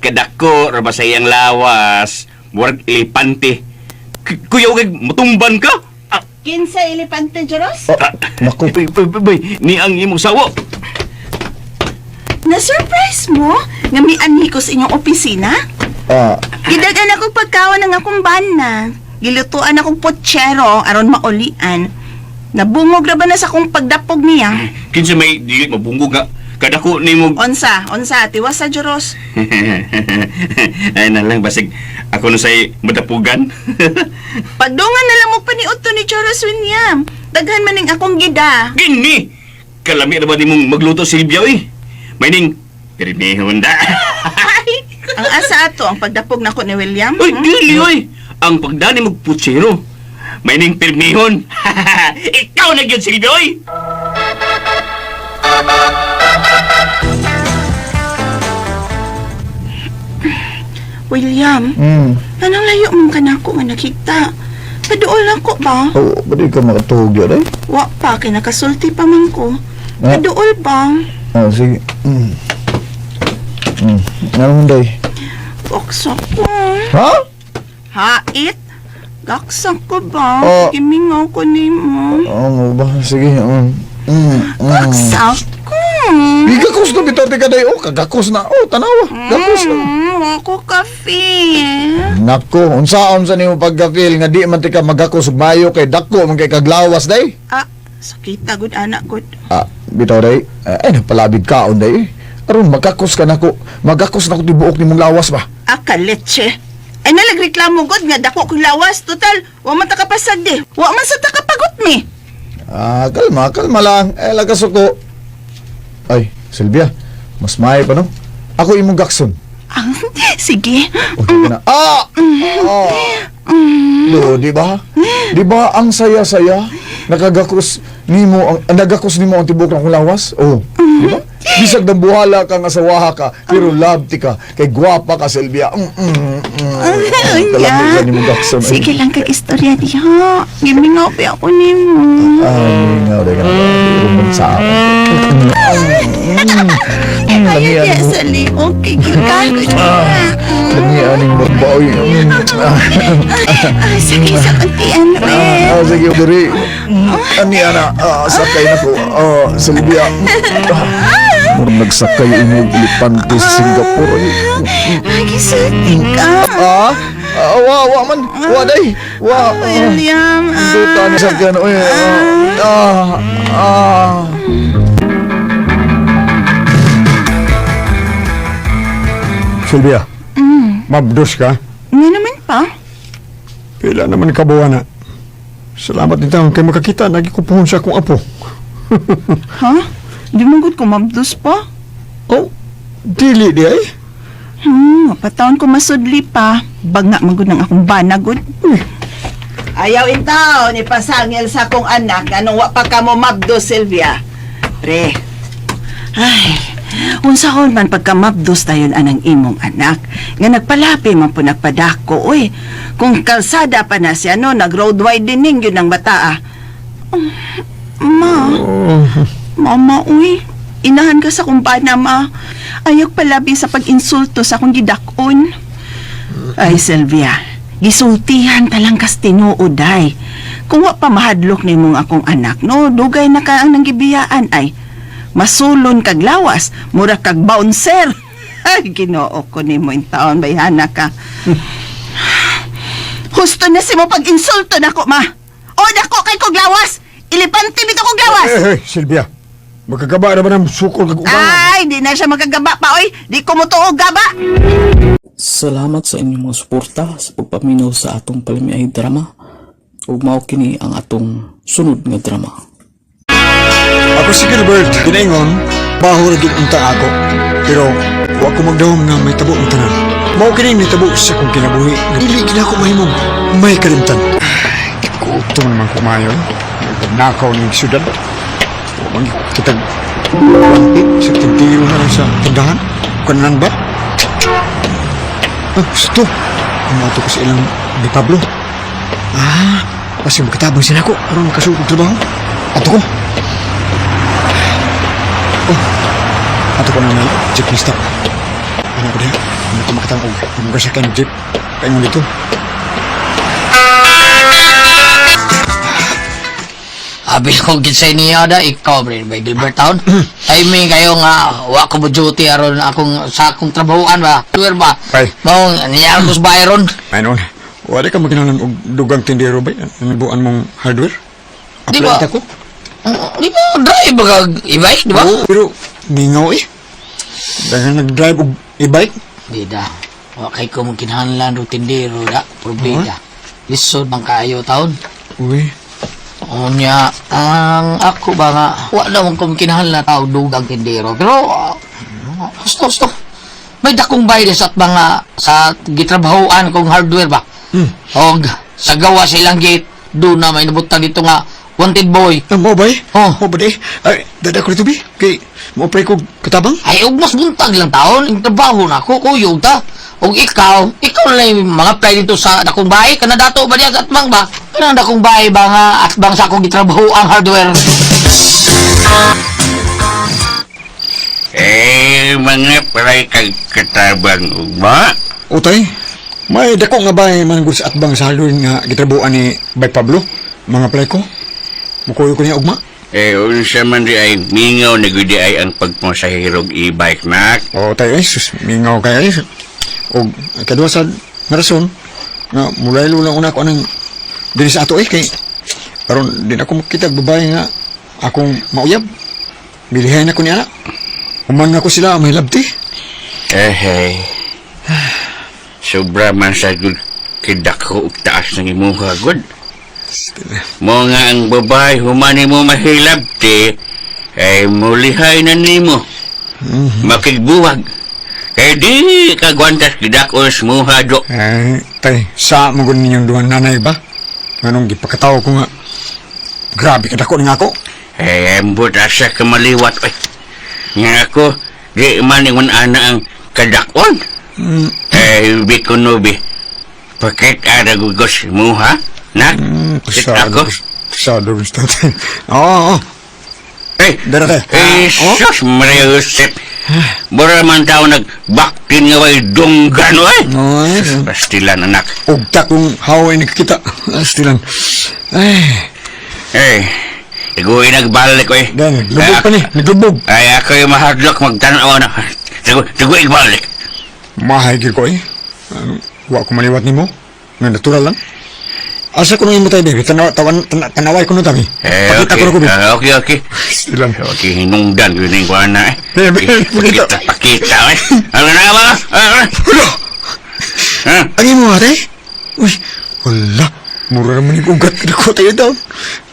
Kadako ra ba sa iyang lawas, murag elepante. Kuyaw kay mutumban ka. Ah, Kinsa elepante, Joros? Naku. Bay, bay, bay, bay, ni ang imong sawa. Na-surprise mo nga may anhi ko sa inyong opisina? Ah, Gidagan ako pagkaon ng akong bana. Gilutuan akong potsero aron maulian. Nabungog ra ba na sa akong pagdapog niya? Kinsa may dili mabunggo nga. Kadako nimo. Onsa, onsa, tiwas sa Joros. Ay na lang basig ako na say madapugan. Pagdungan na lang mo paniudto ni Joros William. Daghan man ning akong gida. Gini. Kalami ra ba nimong magluto Sylvia oy? May ning pirmihon da. Ang asa ato ang pagdapog nako ni William. Uy, dili oy. Ang pagdani mo putsero. May ning pirmihon. Ikaw na gyud Silvia oy. William, anong layo mong kanako nga nakita? Paduol ako ba? Oh, ba di ka makatuog yun eh? Wa pa kay nakasulti pa man ko. Ah. Paduol ba? Oh, sige. Ano day? Gaksa ko. Ha? Hait? Gaksa ko ba? Oh. Gimingaw ko nimo. Oo, mo ba? Sige. Gaksa ko. Gigakos na bitaw ti kaday. Oh, kagakos na. Oh, tanawa. Gakos na. Wa ko kafe. Nako, unsaon sa nimo pagka-feel nga di man ti ka magakos ug mayo kay dako man kay kaglawas day? Ah, sakita gud anak gud. Ah, bitaw day. Ay napalabig kaon day. Aron magakos ka nako. Magakos nako tibuok nimong lawas ba. Ah, kaleche. Ay nalagreklamo gud nga dako kong lawas. Total, wa man ta kapasag di. Wa man sa ta kapagot mi. Ah, kalma, kalma lang. Eh, lagas ko. Ay, Sylvia, mas maayo pa no? Ako imong gakson. Ah, sige. Okay ka na. Ah! Ah! Do, di ba? Di ba ang saya-saya? Nakagakos nimo ang nagakos nimo ang tibuok ng lawas? Oh, di ba? Bisag dambuhala ka nga sawaha ka, pero love ti ka kay gwapa ka Sylvia. Kalami sa nimo gakson. Ay. Sige lang kag istorya diha. Gimingaw pa ako nimo. Ay, nga ka na. Rumon sa ako. Ayaw niya sa liog. Kigil ka ko niya. Lamian ning magbaoy. Ay, sige sa kuntian, Ah, Red. sige, diri. Ani ana, sakay na ko. Ah, Sylvia. Murag nagsakay imong elepante sa Singapore. Ay. Ay, gisulti ka. Ah, ah, wa, wa man. Wa day. Wa. William, ah. Duta ni sakyan. Oy. Ah, ah. Sylvia, mabdos ka? Nga naman pa. Pila naman kabuwan na. Salamat din taon kay makakita nagikupuhon sa akong apo. Ha? Di mo gud ko mabdos pa. Oh, dili di ay. Pataon ko masudli pa. Banga man gud ang akong bana gud. Ayaw intaw ni pasangil sa akong anak anong wa pa ka mo mabdo Sylvia. Pre. Ay, unsahon man pagka mabdos tayon anang imong anak nga nagpalapi man po nagpadako oy. Kung kalsada pa na siya no nag road widening yun ang bataa. Ma. Mama, uy. Inahan ka sa kumpana, ma. Ayok palabi sa pag-insulto sa akong gidakon. Ay Sylvia, gisultihan ta lang kas tinuod ay. Kung wa pa mahadlok nimong akong anak no, dugay na ka ang nanggibiyaan ay. Masulon kag lawas, mura kag bouncer. Ay, Ginoo ko nimo intaon bayhana ka. Husto na si mo pag-insulto nako, ma. O, dako kay kog lawas. Ilipante bitaw kog lawas. Eh, eh, Sylvia, magkagaba na ba ng sukol kag ubangan? Ay, di na siya magagaba pa, oy. Di ko mo tuog gaba. Salamat sa inyong mga suporta sa pagpaminaw sa atong palamiay drama ug mao kini ang atong sunod nga drama. Ako si Gilbert, ginaingon, baho ra gid unta ako. Pero wa ko magdahom nga may tabo ang tanan. Mao kini nitabo sa akong kinabuhi nga dili gid ako mahimong may kalimtan. Ikuto naman ko mayo. Nakaw ning syudad. Kitag wanti sa tintiro na lang sa tindahan. Kanan ba? Ah, gusto. Umato ko sa ilang ni Pablo. Ah, kasi magkatabang sila ko. Aron makasugod og trabaho. Ato ko. Oh, ato ko na may jeepney stop. Ano ko diha? Ano ko makatang og ang jeep. Kaingon dito. Abi ko gid sa niya da ikaw bre by Gilbert Town. Timing kayo nga wa ko mo duty aron akong sa akong trabahoan ba. Sure ba? Ay. Mao niya ko sa Byron. Ay noon. Wala ka magkinalan og dugang tindero ba? Ang buan mong hardware? Di ba? Apply ko? Di ba drive ba kag e-bike, di ba? Oo, pero mingaw eh. Dahil nag-drive og e-bike. Di da. Wa kay ko mo kinahanglan og tindero da, problema. Lisod man kaayo taon. Uy. Unya, ang ako ba nga, wa na mong kung kinahanglan tao dugang tindero. Pero, gusto, gusto. May dakong bayad sa mga sa gitrabahoan kong hardware ba. Og sa gawa sa ilang gate, doon na may nabutang dito nga wanted boy. Ang mo ba eh? Oh. Mo ba di? Ay, dada ko dito bi. Kay mo pray ko katabang. Ay, og mas buntag lang taon, ang trabaho na ako, kuyog ta. Og ikaw, ikaw na lang yung mga apply dito sa dakong bahay, kana dato ba diya sa atbang ba? Kanang dakong bahay ba nga atbang sa akong gitrabaho ang hardware? Eh, mga pray kag katabang ugma. Utay, may dako nga bay man gud sa atbang sa hardware nga gitrabuan ni Bay Pablo. Mga play ko. Mukuyo ko niya ugma. Eh, unsa man di ay mingaw na gud di ay ang pagpasahirog e-bike nak. O tay ay sus, mingaw kay ay. Og kadua sa nga rason nga mulaylo lang una ko anang diri sa ato eh kay aron din ako makita og babae nga akong mauyab. Bilihay na ko niya na. Human na ko sila may labti. Eh, hey. Sobra man sa gud kidako og taas ng imuha gud. Mo nga ang babae humani mo mahilabti ay mulihay na nimo. Makigbuwag. Kay di kagwantas kidako sa muha do. Ay, tay, sa mo gud ninyong duhang nanay ba? Nganong gipakatawo ko nga. Grabe ka dako nga ako. Eh, ambot asa ka maliwat oy. Nga ako, di man ingon ana ang kadakon. Eh, bi kuno bi. Pakit ara gugos muha, nak? Kita ako. Pasado rin sa tatay. Oo, oo. Eh, Dara tayo. eh, sus, Maria Josep. Mura man tao nagbaktin nga way dunggan, oy. Ay, Pastilan, anak. Ugta kung haway nakikita. Pastilan. Ay. Eh, iguwi nagbalik, oy. Dan, naglubog pa ni. Naglubog. Ay, ako yung mahadlok magtanaw na. Tago igbalik. Mahigil ko eh. Ano, wa ko maliwat nimo. Nga natural lang. Asa ko nang imo tayo, baby? Tanaw, tawan, tanaway ko na tabi. Eh, Pakita okay. ko na ko, baby. Ah, okay, okay. Silang. Okay, hinungdan. Yun yung kuha na, eh. Eh, baby, Pakita, pakita, eh. Ano na ba? Ah, ah. Hala! Ah. Ang imo ate? Uy, wala. Mura naman yung ugat ko tayo daw.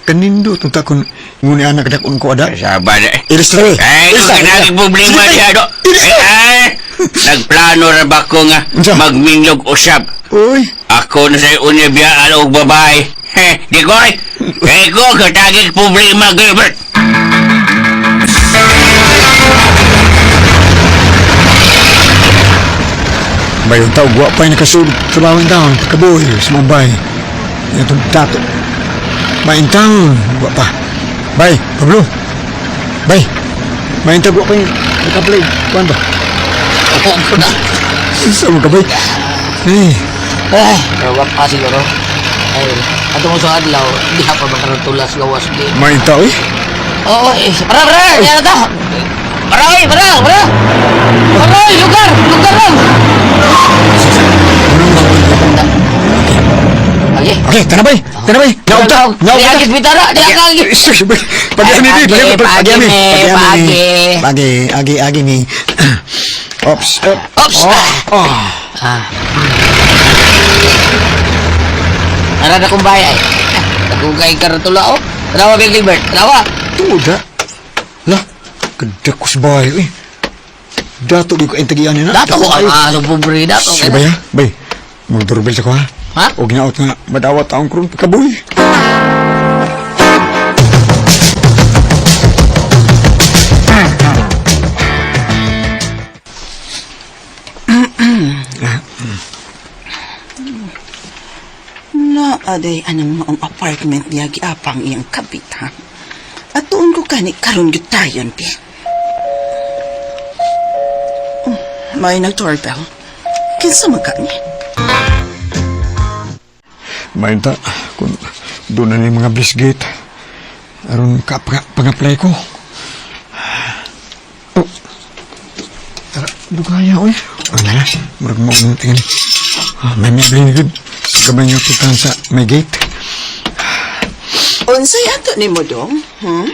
Kanindo, itong takon. Ngunit anak dakon ko ada. Sabad, eh. Ilis na, eh. Ay, Ilis kung na, ilis na. problema Sige, diha, do. Ilis na. Eh, ay, nagplano ra ba ko nga magmingyog usab? Uy. Ako na sa'yo unya biyaan og babae. Heh, di ko ay. Kay ko, katagig problema, Gilbert. Bayon tao, wa pa'y nakasulod trabaho in town. Pagkabuhi, sa mga bay. Yan itong dato. Bay in town, wa pa. Bay, Pablo. Bay, may intag wa pa'y nakaplay. Kuan ba? Opo ko na. Sa mga kabay. Eh, Ay, pero wa pa siguro. Ay, ato mo sa adlaw, di pa makarutulas gawas di. may tao eh. Oo, eh, para, para, yan na ta. Para, oy, para, para. Para, oy, lugar, lugar lang. Okay. Okay, tanabay, tanabay. Naugta, naugta. Di agis bitara, di agis. Sus, bay. Pag-ami, Agi, pag-ami, pag-ami, pagi, pag-ami. Agi, agi, agi ni. Ops, up. Ops. Oh, oh. Ah. Nara na kong bahay ay. Nagugay ka tula oh. Tanawa kay Gilbert, tanawa. Tuda. La, kada ko sa bahay, eh. Dato di ko ang tagian na. Dato ko ang aso pobre dato. Sige ba ya? Bay, mag-doorbell sa ko ha. Ha? O ginaot nga, madawat taong krun, pagkabuhi. Na, aday, anang maong apartment niya giapang iyang kabit, ha? At tuon ko kani karon gyud tayon, pi. Oh, may nag-doorbell. Kinsa man kani? Mainta, kung doon na ni mga brisgate, aron ka pang-apply ko. Oh, tara, dugaya, oy. Ano na, murag mo ang tingin. Ah, may may good. Gamay nga pagkaan sa may gate. Unsay ato nimo dong? Hmm?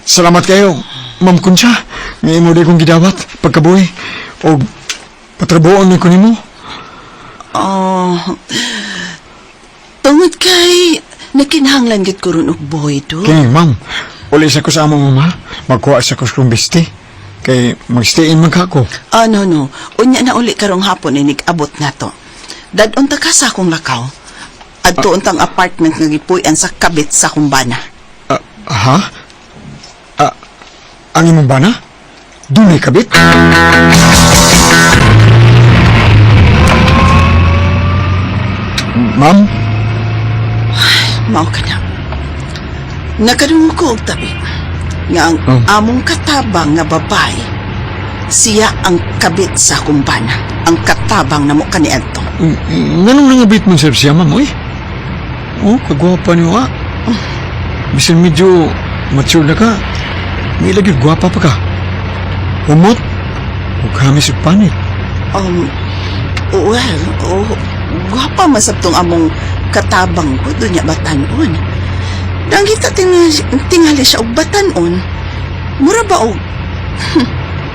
Salamat kayo, Ma'am Concha. Nga imo di kong gidawat, pagkabuhi. O patrabuon ni ko nimo. Oh, tungod kay nakinahanglan gyud ko ron og boy do. Kini, ma'am. Uli sa ko sa among mama. Magkuha sa ko sa kong besti. Kay magstay in man ka ko. Ah, no, no. Unya na uli karong hapon inig abot na to. Dadon ta ka sa akong lakaw. Adto untang apartment nga gipuy-an sa kabit sa akong bana. Ha? Ah, ang imong bana? Dunay kabit? Ma'am? Mao ka na. Nakadungog ko og tabi nga ang among katabang nga babae siya ang kabit sa akong bana. Ang katabang namo kaniadto. Nganong nangabit mo sir siya, ma'am, uy? Oh, kagwapa niyo, ah. Bisan medyo mature na ka. May lagi gwapa pa ka. Humot. Huwag kami sa panit. Well, oh, gwapa masabtong among katabang ko doon niya batanon. Dangita tingali siya og batanon. Mura ba og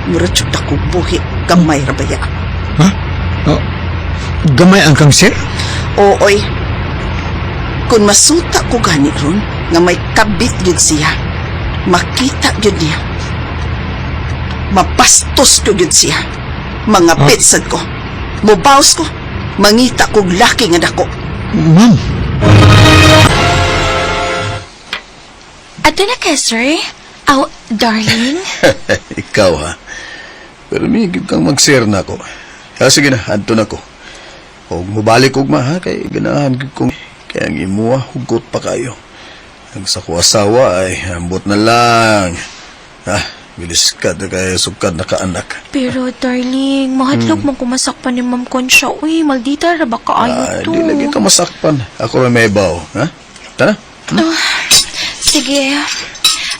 mura jud ako buhi gamay ra baya. Ha? Oh, gamay ang kang sir? Ooy. Kung masuta ko gani ron nga may kabit gyud siya. Makita gyud niya. Mapastos ko gyud siya. Mga pitsad ko. Mubaws ko. Mangita kog laki nga dako. Ma'am. Ato na ka, sir. Aw, darling. Ikaw ha. Pero may kang mag-share na ako. Ha, sige na, adto na ko. Huwag mo balik og ma ha, kay ganahan gyud kong kaya ang imuha hugot pa kayo. Ang sa ko asawa ay ambot na lang. Ha, bilis ka na kay sukad na kaanak. Pero, darling, mahadlok mong kumasakpan ni Ma'am Concha. Uy, maldita ra ba kaayo Ah, to? di lagi ka masakpan. Ako ra may baw, ha? Tara. Oh, sige.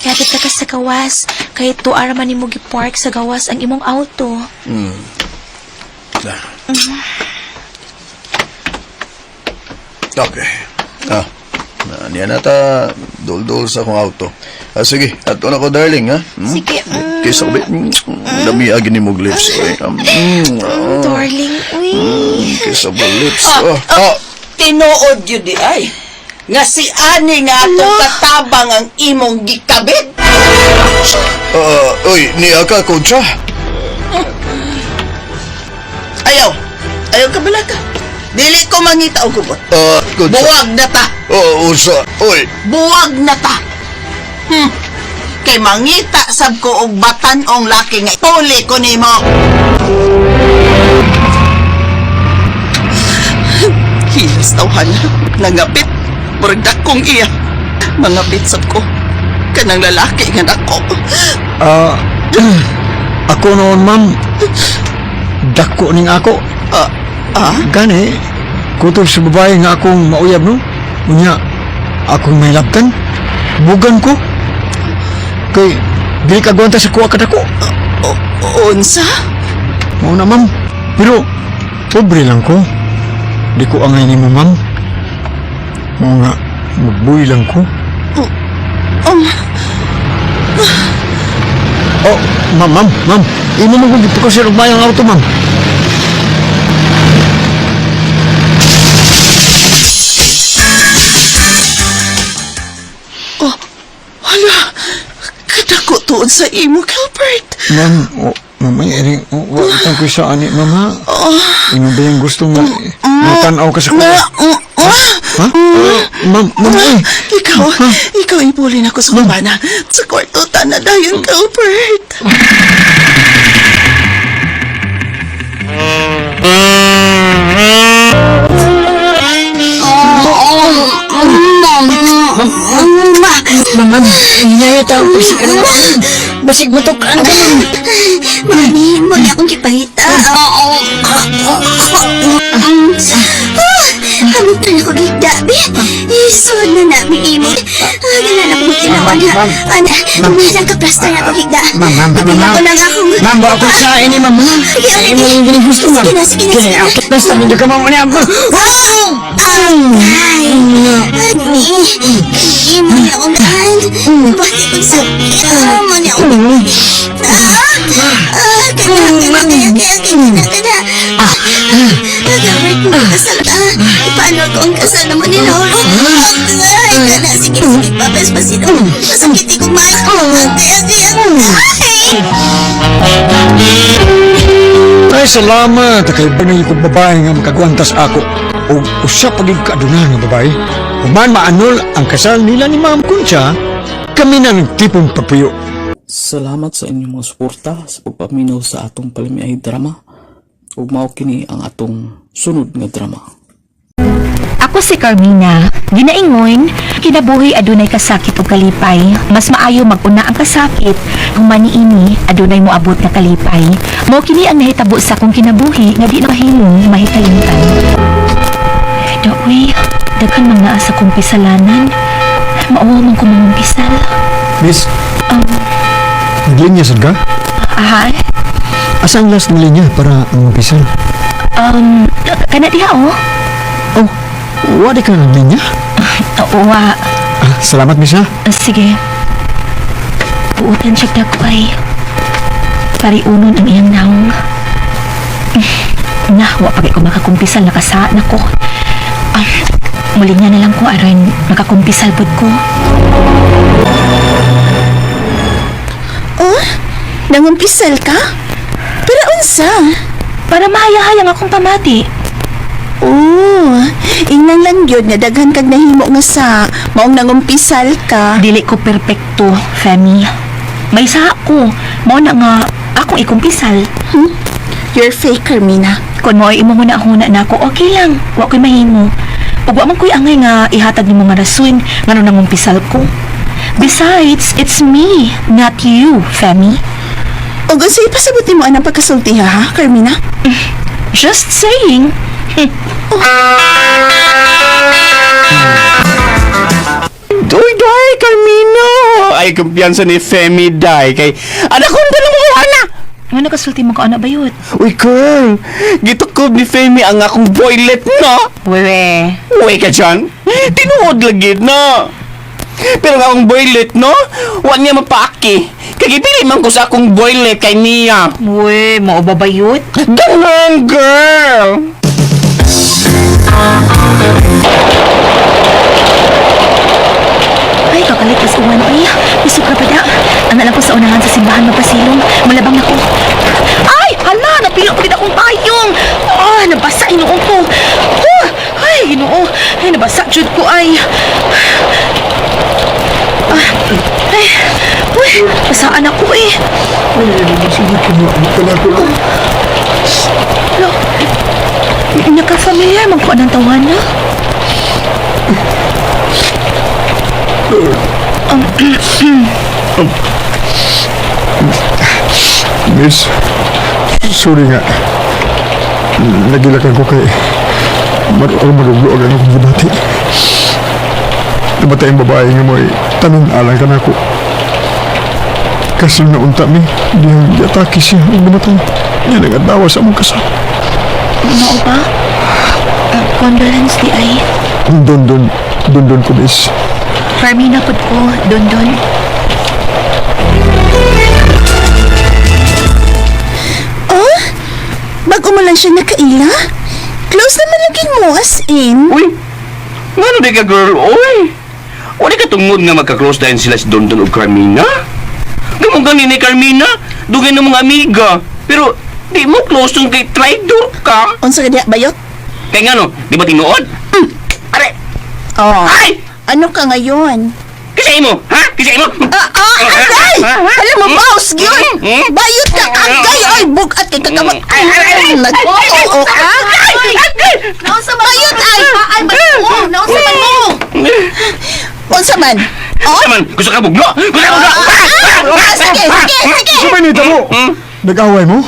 Yatid ta ka sa gawas. Kay tuara man nimo gi-park sa gawas ang imong auto. Na. Okay. Ah, na, niya na ta dol-dol sa akong auto. Ah, sige, ato na ko, darling, ha? Hmm? Sige. Kiss ako, babe. Lami agi ni mong lips. Eh. Oh. Darling, uy. Kiss ako lips. Ah, Oh. ah, Tinuod yun di ay. Nga si ani nga atong katabang ang imong gikabit. Ah, uy, niya ka, Concha. Ayaw. Ayaw ka bala ka. Dili ko mangita og kubot. Ah, Concha. Buwag na ta. Oh, usa. Uy. Buwag na ta. Kay mangita sab ko og batan-ong laki nga tuli ko nimo. Hilas tawhan nangapit murag dakong iya. Mangapit sab ko kanang lalaki nga dako. Ah, ako noon, ma'am. Dako ning ako. Ah, ah? Gani, kutob sa babae nga akong mauyab, no? Unya, akong may labtan. Bugan ko. Kay, dili ka gwanta sa kuha kadako. Unsa? Mao na, ma'am. Pero, pobre lang ko. Di ko angay nimo, ma'am. Mao nga, magbuhi lang ko. Oh, ma'am, ma'am, ma'am. Imo mo kong gipakasir og mayang auto, ma'am. Oh, hala. Kadako tuod sa imo, Gilbert. Ma'am, oh, ma'am, ay, ering, oh, wa itang ko sa ani, ma'am, ha? Oh. Imo ba yung gusto nga, matanaw ka sa kuha? Ha? Ma'am, ma'am, eh. Ikaw, ikaw ibulin ako sa kumbana. Sa kwarto, tana dayon ka, Bert. Ma'am, ma'am, hinaya tao. Basig ano, basig matukaan ka, ma'am. Mami, mo na akong gipahita. Amot na ako gigda, be. Isod na namin imo. Gana na akong ginawa na. Ana, umilang ka plaster na ako gigda. Ma'am, ma'am, ma'am, Ipila ma'am. ko lang akong... Ma'am, ba ako sa ini, ma'am, ma'am? Sige, Ay, mo yung ginigusto, ma'am. Sige na, sige na, sige na. Okay, basta medyo ka, ma'am. Ano, ma'am? Ay! Ani, imo na akong gaan. Bati kong sakit. Mo na akong... Ah, kana, kana, kaya, kaya, kaya, kana, kana. Gawin mo kasal ka. Paano ko ang kasal naman ni Lauro? Ay, kana, sige, sige, papas, pasino. Masakit ko man. Kaya, kaya, ay! Ay, salamat. Kay banay kong babae nga makagwantas ako. O usa pagig kaaduna nga babae. Human maanol ang kasal nila ni Ma'am Concha, kami na nagtipong pagpuyo. Salamat sa inyong mga suporta sa pagpaminaw sa atong palamiay drama. Ug mao kini ang atong sunod nga drama. Ako si Carmina. Ginaingon, kinabuhi adunay kasakit ug kalipay. Mas maayo maguna ang kasakit, human niini adunay moabot nga kalipay. Mao kini ang nahitabo sa akong kinabuhi nga di na mahimong mahikalimtan. Doy, daghan man naa sa kong pisalanan. Mauwaw man ko mangumpisal. Miss, naglinya sad ka? Aha, Asa ang last na linya para mangumpisal? Kana diha oh. Oh, wadi ka naglinya? Wa, Ah, salamat, miss ha. Sige. Buutan siya dagway. Pariunon ang iyang naong. Na, wa pa kay ko makakumpisal nakasaan ako. Ah, muli nga na lang ko aron makakumpisal pud ko. Oh, nangumpisal ka? Pero unsa? Para mahayahayang akong pamati. Oh, ingnan lang yun nga daghan kag nahimo nga sa maong nangumpisal ka. Dili ko perpekto, Femi. May saha ko. Mao na nga akong ikumpisal. Hmm? You're fake, Carmina. Kung mo ay imong huna-huna na ako, okay lang. Wa ko'y mahimo. Ug wa man ko'y angay nga ihatag nimo nga rason ngano nangumpisal ko. Besides, it's me, not you, Femi. Ug unsay ipasabot nimo anang pagkasulti ha, Carmina? Just saying. Doy, doy, Carmino! Ay, kumpiyansa ni Femi, day. Kay, anak ko, na mo ana! Ano nakasulti mo ka, anak bayot? Uy, girl! Gitukob ni Femi ang akong boylet, no? Wewe. Uy ka dyan! Tinuod lagi, no? Pero ang akong boylet, no? Wa niya mapaaki. Kagipili man ko sa akong boylet kay niya. We, mao ba bayot? Ganun, girl! Ay, kakalit as uwan, uy. Isok ka pa da. Ana lang ko sa unahan sa simbahan magpasilong. Malabang na ko. Ay, hala, napilo ko din akong payong. Ah, nabasa Ginoo ko. Oh, ay, Ginoo. Ay, nabasa jud ko ay. Ah, ay, uy, basaan ako eh. Lo, naka-familiar man ko anang tawana. Miss, sorry nga. Nagilakan ko kay maruglo ang akong gibati. Namatay ang babae nga mo'y tanan alang ka na ako. Kasi naunta mi, diyang giatake siya ang namatay. Yan ang adlaw sa among kasal. Mao ba? Condolence di ay. Don, don, don, don ko, miss. Carmina pud ko, don don. Oh, bago mo lang siya nakaila? Close naman lagi mo, as in. Uy, ngano di ka, girl, uy? Wala ka tungod nga magka-close dahil sila si Dondon ug Carmina? Gamong gani ni Carmina, dugay ng mga amiga. Pero, di mo close yung kay Tridor ka. Unsa ka diha, bayot? Kay ngano, di ba tinuod? Oh. Ay! Ano ka ngayon? Kasi mo, ha? Kasi mo? Agay! Alam mo, boss, yun! Bayot ka, agay! Ay, bugat kay kakamot. Nag-oo ka? Naunsa man Bayot ay! Ay, mo! Naunsa man mo! Unsa man? Unsa man? Gusto ka bugno? Gusto ka bugno? Sige, sige, sige! Sa may nitabo? Nag-away mo?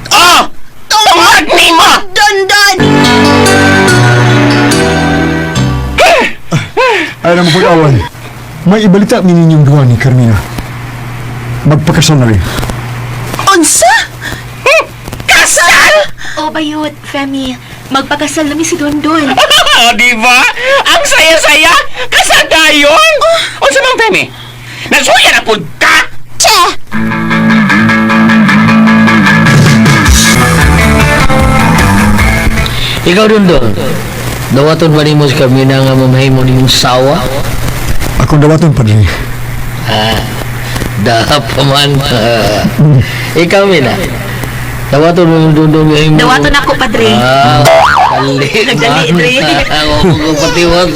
Oh! Tungod nimo! Don, don! Ay na mo pag-away. May ibalita ni ninyong duwa ni Carmina. Magpakasal na rin. Unsa? Kasal? Oh, bayot, Femi. Magpakasal na mi si Dondon. Oh, di ba? Ang saya-saya! Kasal dayon! Unsa man, Femi? Nasuya na pud ka! Che! Ikaw Dondon, dawaton ba nimo si Carmina nga mamahimo nimong sawa? Akong dawaton, padre. Ah, pa man. Ikaw, Mina. Dawaton mo yung Dondon nga Dawaton ako, padre. Ah, dali. Nagdali, dre. Ako ko patiwas.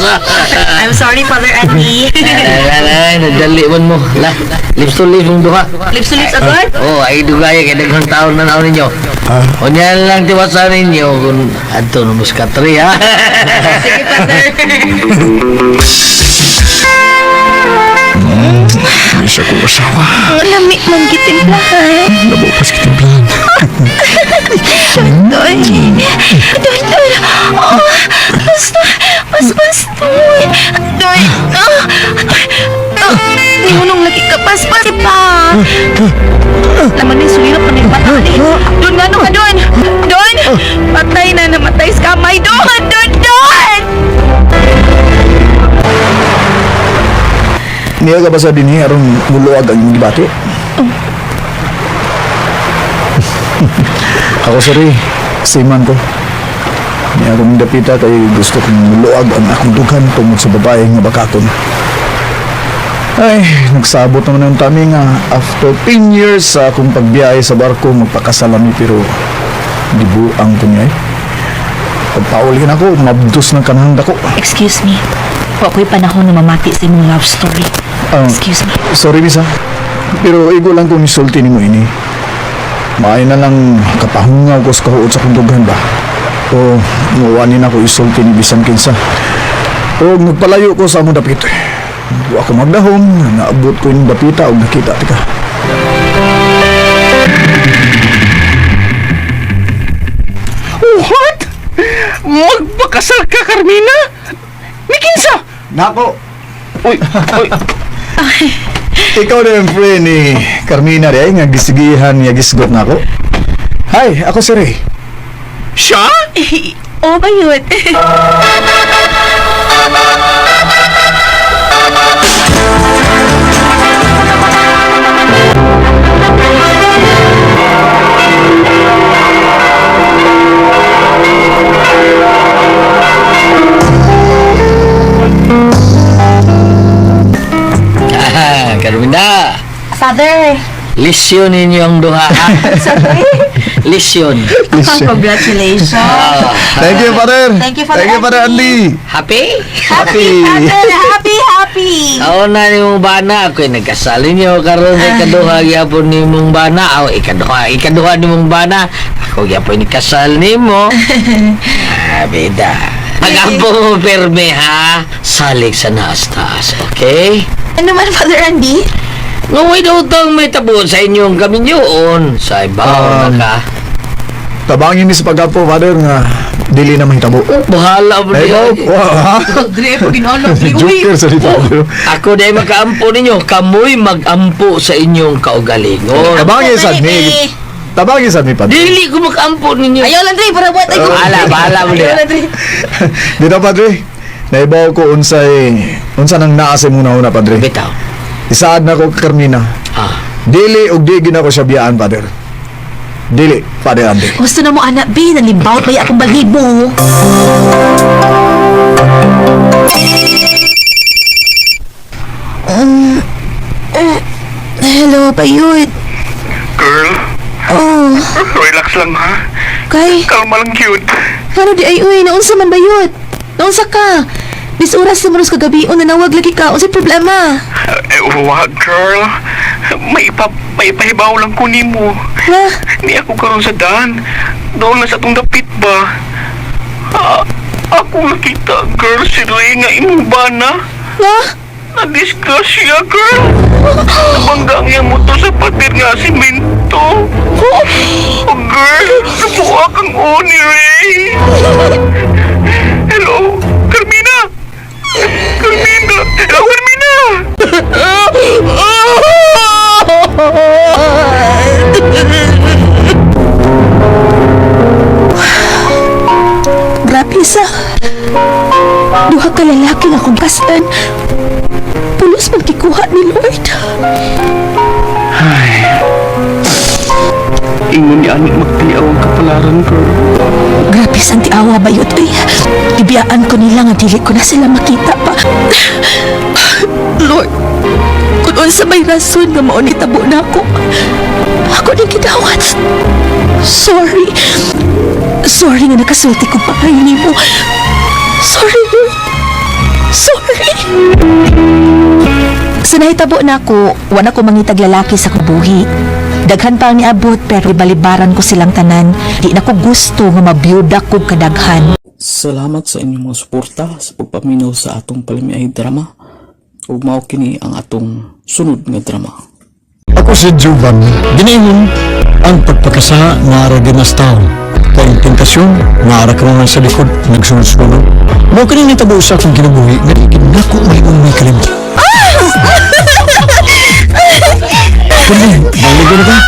I'm sorry, Father Andy. Ay, nagdali man mo. La, lips to lips mong duha. Lips to lips agad? Oh, ay dugaya kay daghang taon na naon ninyo. Unya lang tiwasan ninyo kung adto na muskatri ha. Sige, Father. Isa kong asawa. Lami man gitimplahan. Nabukas kitimplahan. Doy. Doy, doy. Oh, basta, mas bastoy. Doy. Ah, ah, Di mo nung lagi ka paspas pa. Laman ni sulirap na yung bata ni. Doon nga no ka doon. Doon. Patay na namatay sa kamay. Doon, doon, doon. Niya ka ba sa dinhi aron muluag ang imong gibati? Ako sorry, siman ko. Niya akong dapita kay gusto kong muluag ang akong dughan tungod sa babae nga bakakon. Ay, nagsabot naman ang tami nga after 10 years sa akong pagbiyahe sa barko magpakasalami pero gibuang ko niya eh. Pagpaulin ako, mabdos ng kanahang dako. Excuse me. Wa ko'y panahon na mamati sa imong love story. Excuse me. Sorry, Misa. Pero igo lang kung isulti nimo ini. Maayo na lang kapahungaw ko sa kahuot sa kong dughan ba. O muwanin ako isulti ni bisan kinsa. O nagpalayo ko sa among dapit. Wa ko magdahom, naabot ko yung dapita og nakita tika. What? Magpakasal ka, Carmina? Ni kinsa? Nako. Uy, uy. Ikaw na yung friend ni Carmina di ay nga gisigihan niya gisgot nako. Hi, ako si Ray. Siya? Oh, bayot. Ah, Carmina, Father. lisyon ninyo ang duha. ha? Lisyon. Congratulations. Ah, Thank you, Father. Thank you, Father Thank you, Father Andy. happy? Happy. Father, happy, happy. Ako na ni mong bana, ako'y nagkasal ninyo karon sa ikaduha gyapon ni mong bana. Aw, ikaduha, ikaduha ni mong bana. Ako gyapon ni kasal nimo. Ah, bida. Pag-ampo mo perme ha, salig sa naas-taas, okay? Ano man, Father Andy? Ngaway daw tang may tabo sa inyong kaminyoon. Sa ibaw na ka. Tabangin ni sa pag-apo, Father, nga dili na mahitabo. Bahala mo Ay, niyo. wow, ha? Dre, pag ginolo, Dre, uy. Joker sa dito. Ako dahil makaampo ninyo, kamoy magampo sa inyong kaugalingon. Tabangin sad ni. Tabangin sad ni, Padre. Dili ko makampo ninyo. Ayaw lang, Dre, para buhat ay ko. Bahala, bahala mo Ayaw niya. lang, Dre. Dito, Padre. Naibaw ko unsay unsa nang naa sa imong nauna, Padre. Bitaw. Isaad na ko kay Carmina. Ah. Dili og di gina ko siya biyaan, Father. Dili, Father Andy. Gusto na mo, anak, B. Nalimbawt ba akong balhibo? Hello, bayot. Girl, Oh, relax lang ha. kay. Kalma lang cute. Ano di ay uy, naunsa man bayot? Naunsa ka? Bis oras sa maros kagabi, nanawag lagi ka. Unsay problema? Eh, wag, girl. May ipahibaw lang ko nimo. Ha? Ni ako karon sa daan. Doon na sa atong dapit ba? Ah, ako nakita, girl, si Ray nga imong bana. Ha? Na-discuss siya, girl. Nabangga ang iyang motor sa pader nga simento. Oh, girl, nabuha kang ni Ray. Hello, Carmina! Carmina! Hello, Carmina! Grabe sa. Duha ka lalaki nga akong kaslan. Pulos man gikuha ni Lord. Ay. Ingon ni anik magtiaw ang kapalaran, girl. Grabe sa tiawa bayot uy. Gibiyaan ko nila nga dili ko na sila makita pa. Lord, kung unsa may rason nga mao ni tabo na ako, ako ning gidawat. Sorry. Sorry nga nakasulti ko pa kayo nimo. Sorry, Lord. Sorry. Sa nahitabo na ako, wala ko mangitag lalaki sa kubuhi. Daghan pa ang niabot pero balibaran ko silang tanan. Di na ko gusto nga mabiyuda ko kadaghan. Salamat sa inyong mga suporta sa pagpaminaw sa atong palamiay drama. Ug mao kini ang atong sunod nga drama. Ako si Juban, ginaingon ang pagpakasa nga ara ginastaw. Kay ang tentasyon nga ara karon sa likod nagsunod-sunod. Mao kini nitabo sa akong kinabuhi nga di gid nako mahimong may kalimtan. Kundi, maligo na ka?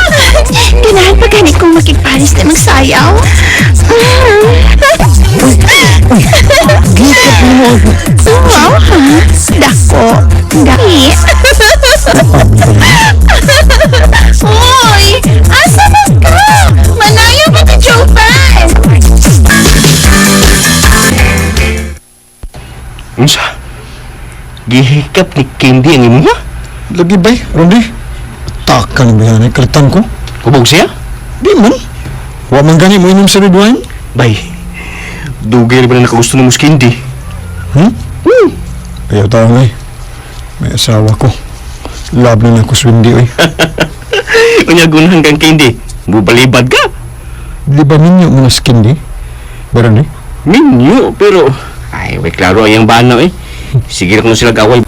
Ganahan pa gani kong makigparis na magsayaw. Gikap mo ako. Wow, ha? Dako. Daki. Uy! Asa man ka? Malayo pa ka, Jovan! Unsa? Gihikap ni Candy ang imo? Lagi bay, Rondi. Takan ba yan? Kalitan ko. Hubog siya? Di man. Wa man gani mo inom sa red wine. Bay, dugay ba na nakagusto ng mus Candy? Hmm? Ayaw tao nga eh. May asawa ko. Love na na ako sa Wendy, oy. Unya gunahan kang Candy. Bubalibad ka. Di ba ninyo mga skin di? Baron di? Minyo, pero... Ay, way klaro ang iyang bana eh. Sige na kung sila gaway.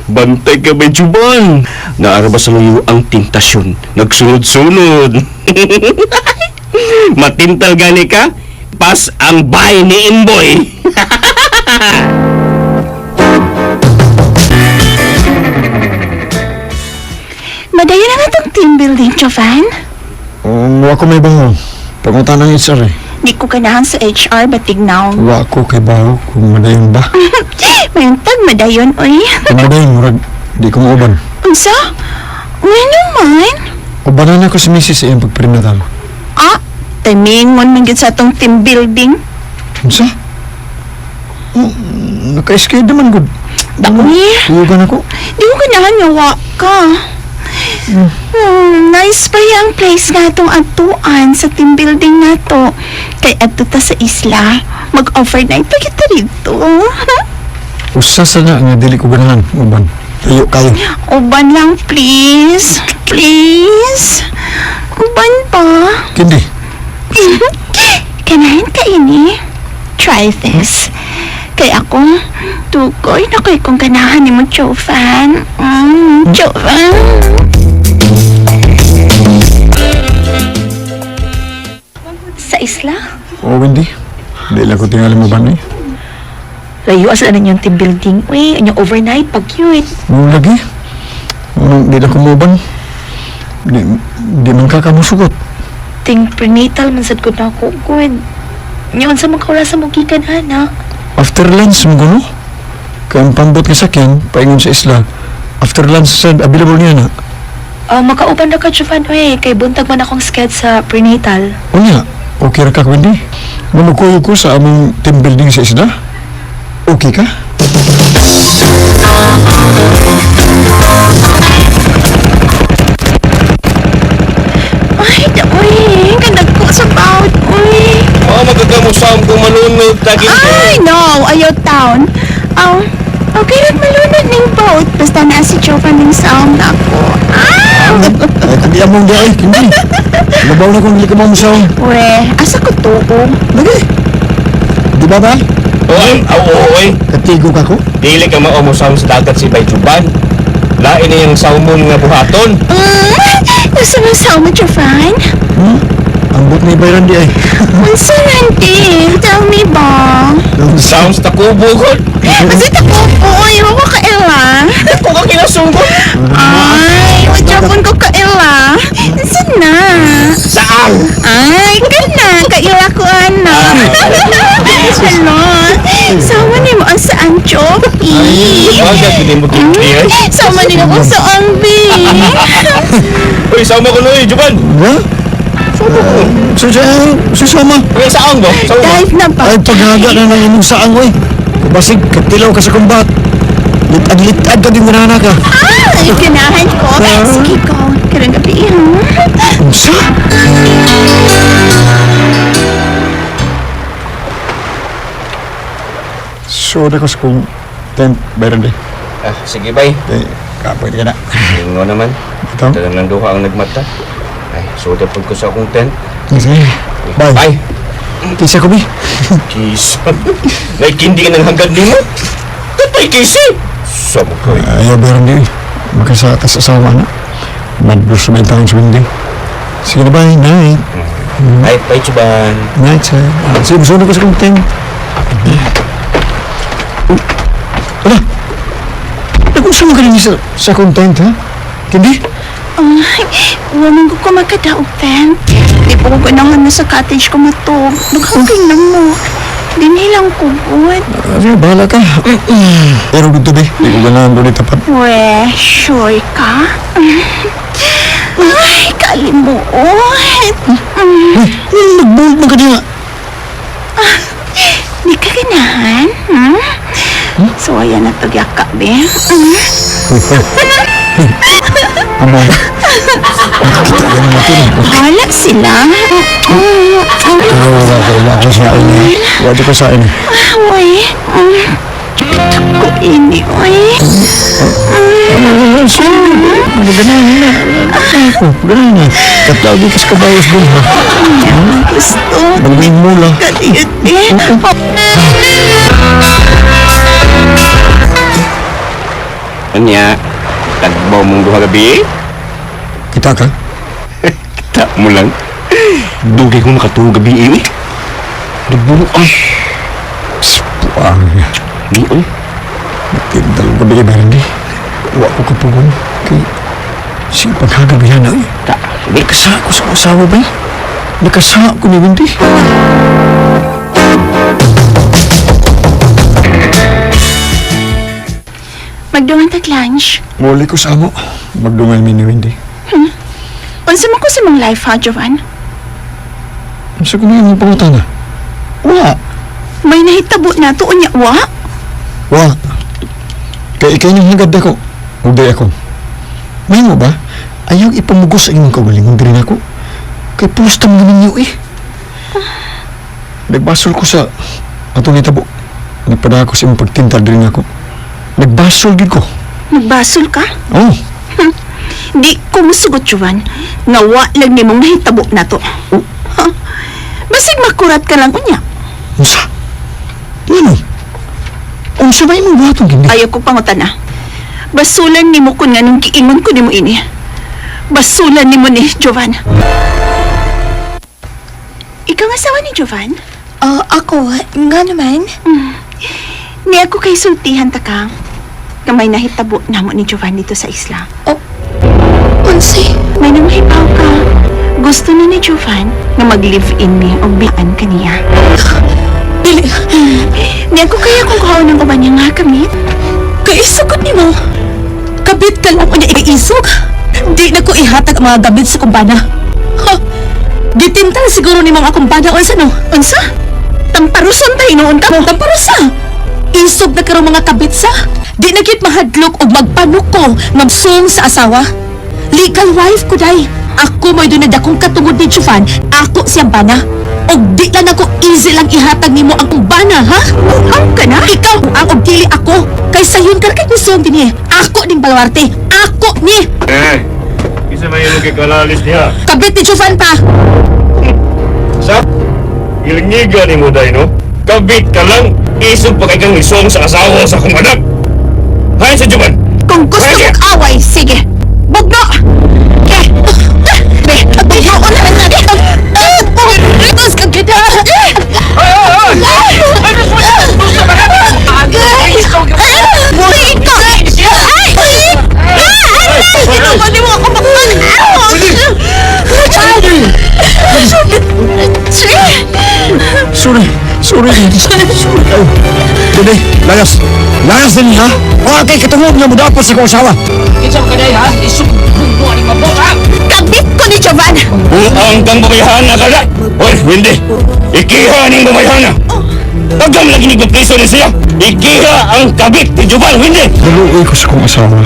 Bantay ka ba, Juban? Naara ba sa luyo ang tentasyon? Nagsunod-sunod. Matintal gani ka? Pas ang bay ni Imboy. Madayon na nga tong team building, Jovan. Wa ko may baho. Pangunta ng HR eh. Di ko ganahan sa HR, batig now. Wa ko kay baho kung madayon ba. Mayuntag madayon, oy. Kung madayon, murag di ko mauban. Unsa? Nga naman? Ubanan ako si Mrs. sa iyang pagprenatal. Ah, timingon man gyud sa atong team building. Unsa? Naka-escape naman gud. Dami. Tuyugan ako. Di ko ganahan nga wa ka. Nice pa yung place nga itong atuan sa team building na to. Kay adto ta sa isla, mag-overnight pa kita rito. Usa sa na nga dili ko ganahan uban. Tayo kayo. Uban lang, please. Please. Uban pa. Kindi. Kanahin ka ini. Try this. Kay ako, tukoy na kay kong ganahan ni mo, Jovan. Jovan. Sa isla? Oh, Wendy. Di lang ko tingali mo ban eh. Layo asa na ninyong team building. Uy, anyong overnight pag yun. Mo lagi. Unang di lang ko mo ban. Di man ka kamusugot. Ting prenatal man sad ko na ako. Good. Nyon sa mga sa mo gikan ana. After lunch mo guno. Kay ang pambot nga sakyan, paingon sa isla. After lunch sad available niya na. Makauban na ka, Jovan, uy. Kay buntag man akong sked sa prenatal. Unya, okay ra ka Wendy. Mamukuyog ko sa among team building sa isla. Okay ka? Ay, uy, ganda ko sa bawat, uy. Oh, maganda mo kung malunod ta gid. Ay, no. Ayaw town. Oh, okay lang malunod ning boat. Basta na si Jovan ning sound ako. Ah! Ay, kagi among di ay, kindi. Labaw na kung dili ka mamusaw. We, asa ko tuo? Lagi. Di ba ba? Oy, oo, oy. Katigo ka ko? Dili ka mao mo sa dagat si Bay Juban. Lain na yung salmon nga buhaton. Nasa mong salmon, Jovan? Hmm? Ambot na ibayran di ay. Unsa nanti? Tell me ba? Sounds takubo ko. Kasi takubo, oy. Wa ka kaila. Ako ka kinasunggot. Ay, wa Jovan ko kaila. Unsa na? Saan? Ay, kana. Kaila ko, ana. Hello. Sama ni mo ang saan, Chop? Wag ka gid mo gid ay. Sama ni mo sa ang, bi. Uy, sama ko noy, Juban. Ha? Sama ko. So, so, sama. Uy, saan ba? Sama. Dive na ba? Ay, paghaga na ng imong saang, oy. Basig, katilaw ka sa kumbat. Litag-litag ka din na ka. Ay, ganahan ko. Sige ko. Karang gabi, ha? Unsa? So, na ko sa kong tent, bayran di. Ah, sige bay. Eh, kapoy ka na. Ingo naman. Ito? Dalang lang duha ang nagmata. Ay, suda pud ko sa akong tent. Sige. Bye. Bye. Kisa ko, bi. Kisa. Naikindi ka ng hanggan nimo. Katay kisi. Sama ko. Ayaw, bayran di. Makasata sa asawa na. Madbus may taong sa windi. Sige na, bye. Night. Ay, bye, Juban. Night, sir. Sige, gusto na ko sa kong tent. Wala. Nag-usap mo ka rin sa content, ha? Kindi? Ay, wala ko makadaog, tent. Di po ko ganahan na sa cottage ko matog. Naghanggang na mo. Dinhi lang ko, good. Sige, bahala ka. Pero dito, be. Di ko ganahan doon tapat. We, sure ka? Ay, kalimuot. Nag-bold mo ka niya. Di ka ganahan, hmm? So, ayan na to, yaka, be. Amo. Kita ka naman ito. Bahala sila. Wala ko, wala ko sa ini. Wala ko sa ini. Uy, ko ini, uy. Maganahan na. Ako, ganahan na. Katlagi kas kabayos doon, ha? Gusto. Magawin mo lang. Kaliyot, eh. Anya, tagbaw mong duha gabi. Kita ka? Kita mo lang. Dugay ko makatuo gabi eh. Nagbuang. Puang. Di oy. Tindal gabi kay Bernie. Wa ko kapugon. Kay si paghagab yan ay. Ta, Nakasa ko sa asawa ba? Nakasa ko ni Wendy. Magdungan tag lunch. Muli ko sa amo. Magdungay mi ni Wendy. Unsa man ko sa mong life, ha, Jovan? Unsa ko na yung pangutana? Wa. May nahitabo na to, unya, wa? Wa. Kay ikay nang hagad ako. Ug day ako. May mo ba? Ayaw ipamugos sa inyong kaugalingon diri nako. Kay pusta mo ninyo eh. Nagbasol ko sa atong nitabo. Nagpada ako sa imong pagtintal diri nako. Nagbasol gid ko. Nagbasol ka? Oh, Di ko musugot, Jovan. Nga wa lang nimong nahitabo na to. Ha? Basig makurat ka lang, unya. unsa? Ngano? Unsa ba imong buhaton gindi? Ayaw ko pangutana. Basulan nimo kun nganong giingon ko nimo ini. Basulan nimo ni Jovan. Ikaw ang asawa ni Jovan? Oh, ako, nga naman. Ni ako kay sultihan ta ka. Nga may nahitabo namo ni Jovan dito sa isla. Oh, unsay? May nanghipaw ka. Gusto na ni Jovan nga mag-live-in ni o bian kaniya. Dili. Ni ako kaya kung kuhaon ng uban niya nga kamit. Kaisugot nimo. Kabit ka lang unya iisog. Di na ko ihatag ang mga gabit sa kumbana. Ha? Gitintal siguro ni mga kumbana unsa no? Unsa? Tamparuson ta hinuon ka mo. Tamparusa. Isog na karong mga kabit sa. Di na gyud mahadlok og magpanuko ngamsong sa asawa. Legal wife ko day. Ako mo'y doon dakong katungod ni Jovan. Ako siyang bana. Og di lang ako easy lang ihatag nimo ang bana, ha? Buang ka na? Ikaw ang og dili ako. Kay sayon ka kay kusog dinhi. Ako ning baluarte. Ako ni. Eh, isa may imong kikalalis niya. Kabit ni Jovan pa. Sa? Ilingiga ni mo, day, no? Kabit ka lang, isog pa kay kang isong sa asawa sa akong anak. Hay sa Juban! Kung gusto mong away, sige. Bugno! Ke! Be, bugno ko na na. Ritos ka kita. Ay! Ay! Ay! Ay! Ako Sorry, sorry, sorry kayo. Dede, layas. Layas din ha? O kay katungod nga mo dapat sa akong asawa. Kinsa ka day ha? Isog bugno ani mabok ha? Kabit ko ni Jovan! Buang kang babayhana ka na! Hoy, Wendy! Ikiha ning babayhana! Tagam lagi ni priso ni siya! Ikiha ang kabit ni Juban, Wendy! Naluoy ko sa akong asawa.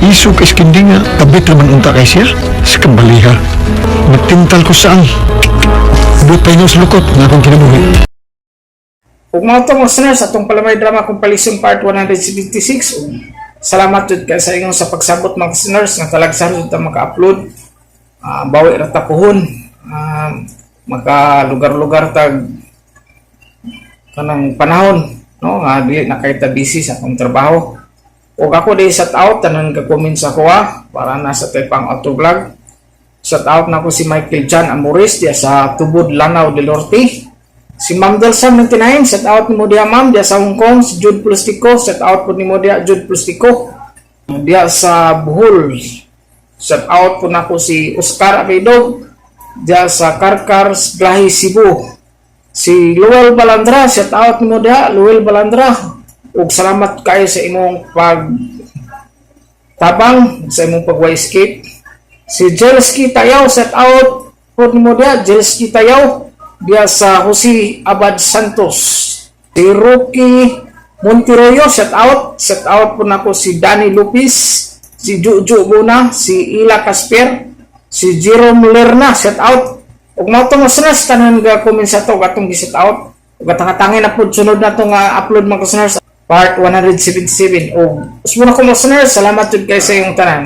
Iso kay skindi nga, kabit naman unta kay siya. Sa kabaliha. Nagtintal ko saan. Butay niyo sa lukot nga akong kinabuhi. Ug mao to mga listeners, atong palamay drama compilation part 176. Ug salamat jud kay sa inyo sa pagsabot, mga listeners, nga talagsan jud ta maka-upload. Bawi ra ta puhon. Maka lugar-lugar tag kanang panahon, no, nga dili na kay ta busy sa akong trabaho. Ug ako di shout out tanan ka comment sa kuha para na sa pang auto vlog. Shout out na ko si Michael John Amores diya sa Tubod, Lanao del Norte. Si Ma'am Delsa 99, shout out nimo diha, ma'am, diya sa Hong Kong. Si Jude Plustico, shout out po nimo diha, Jude Plustico. Diya sa Bohol. Shout out po nako si Oscar Abedo diya sa Karkar, Lahi, Cebu. Si Luel Balandra, shout out nimo diha, Luel Balandra. Ug salamat kayo sa imong pag tabang sa imong pag-escape. Si Jelski Tayaw, shout out po nimo diha, Jelski Tayaw diya sa Jose Abad Santos. Si Rocky Monteroyo, shout out. Shout out po nako si Danny Lupis, si Juju Buna, si Ila Casper, si Jerome Lerna, shout out. Ug mao to, mga listeners, tanan ga comment sa to atong gi-shout out. Ug atang na pud sunod na to nga upload, mga listeners, part 177. Ug usmo na ko, mga listeners, salamat jud kay sa iyong tanan.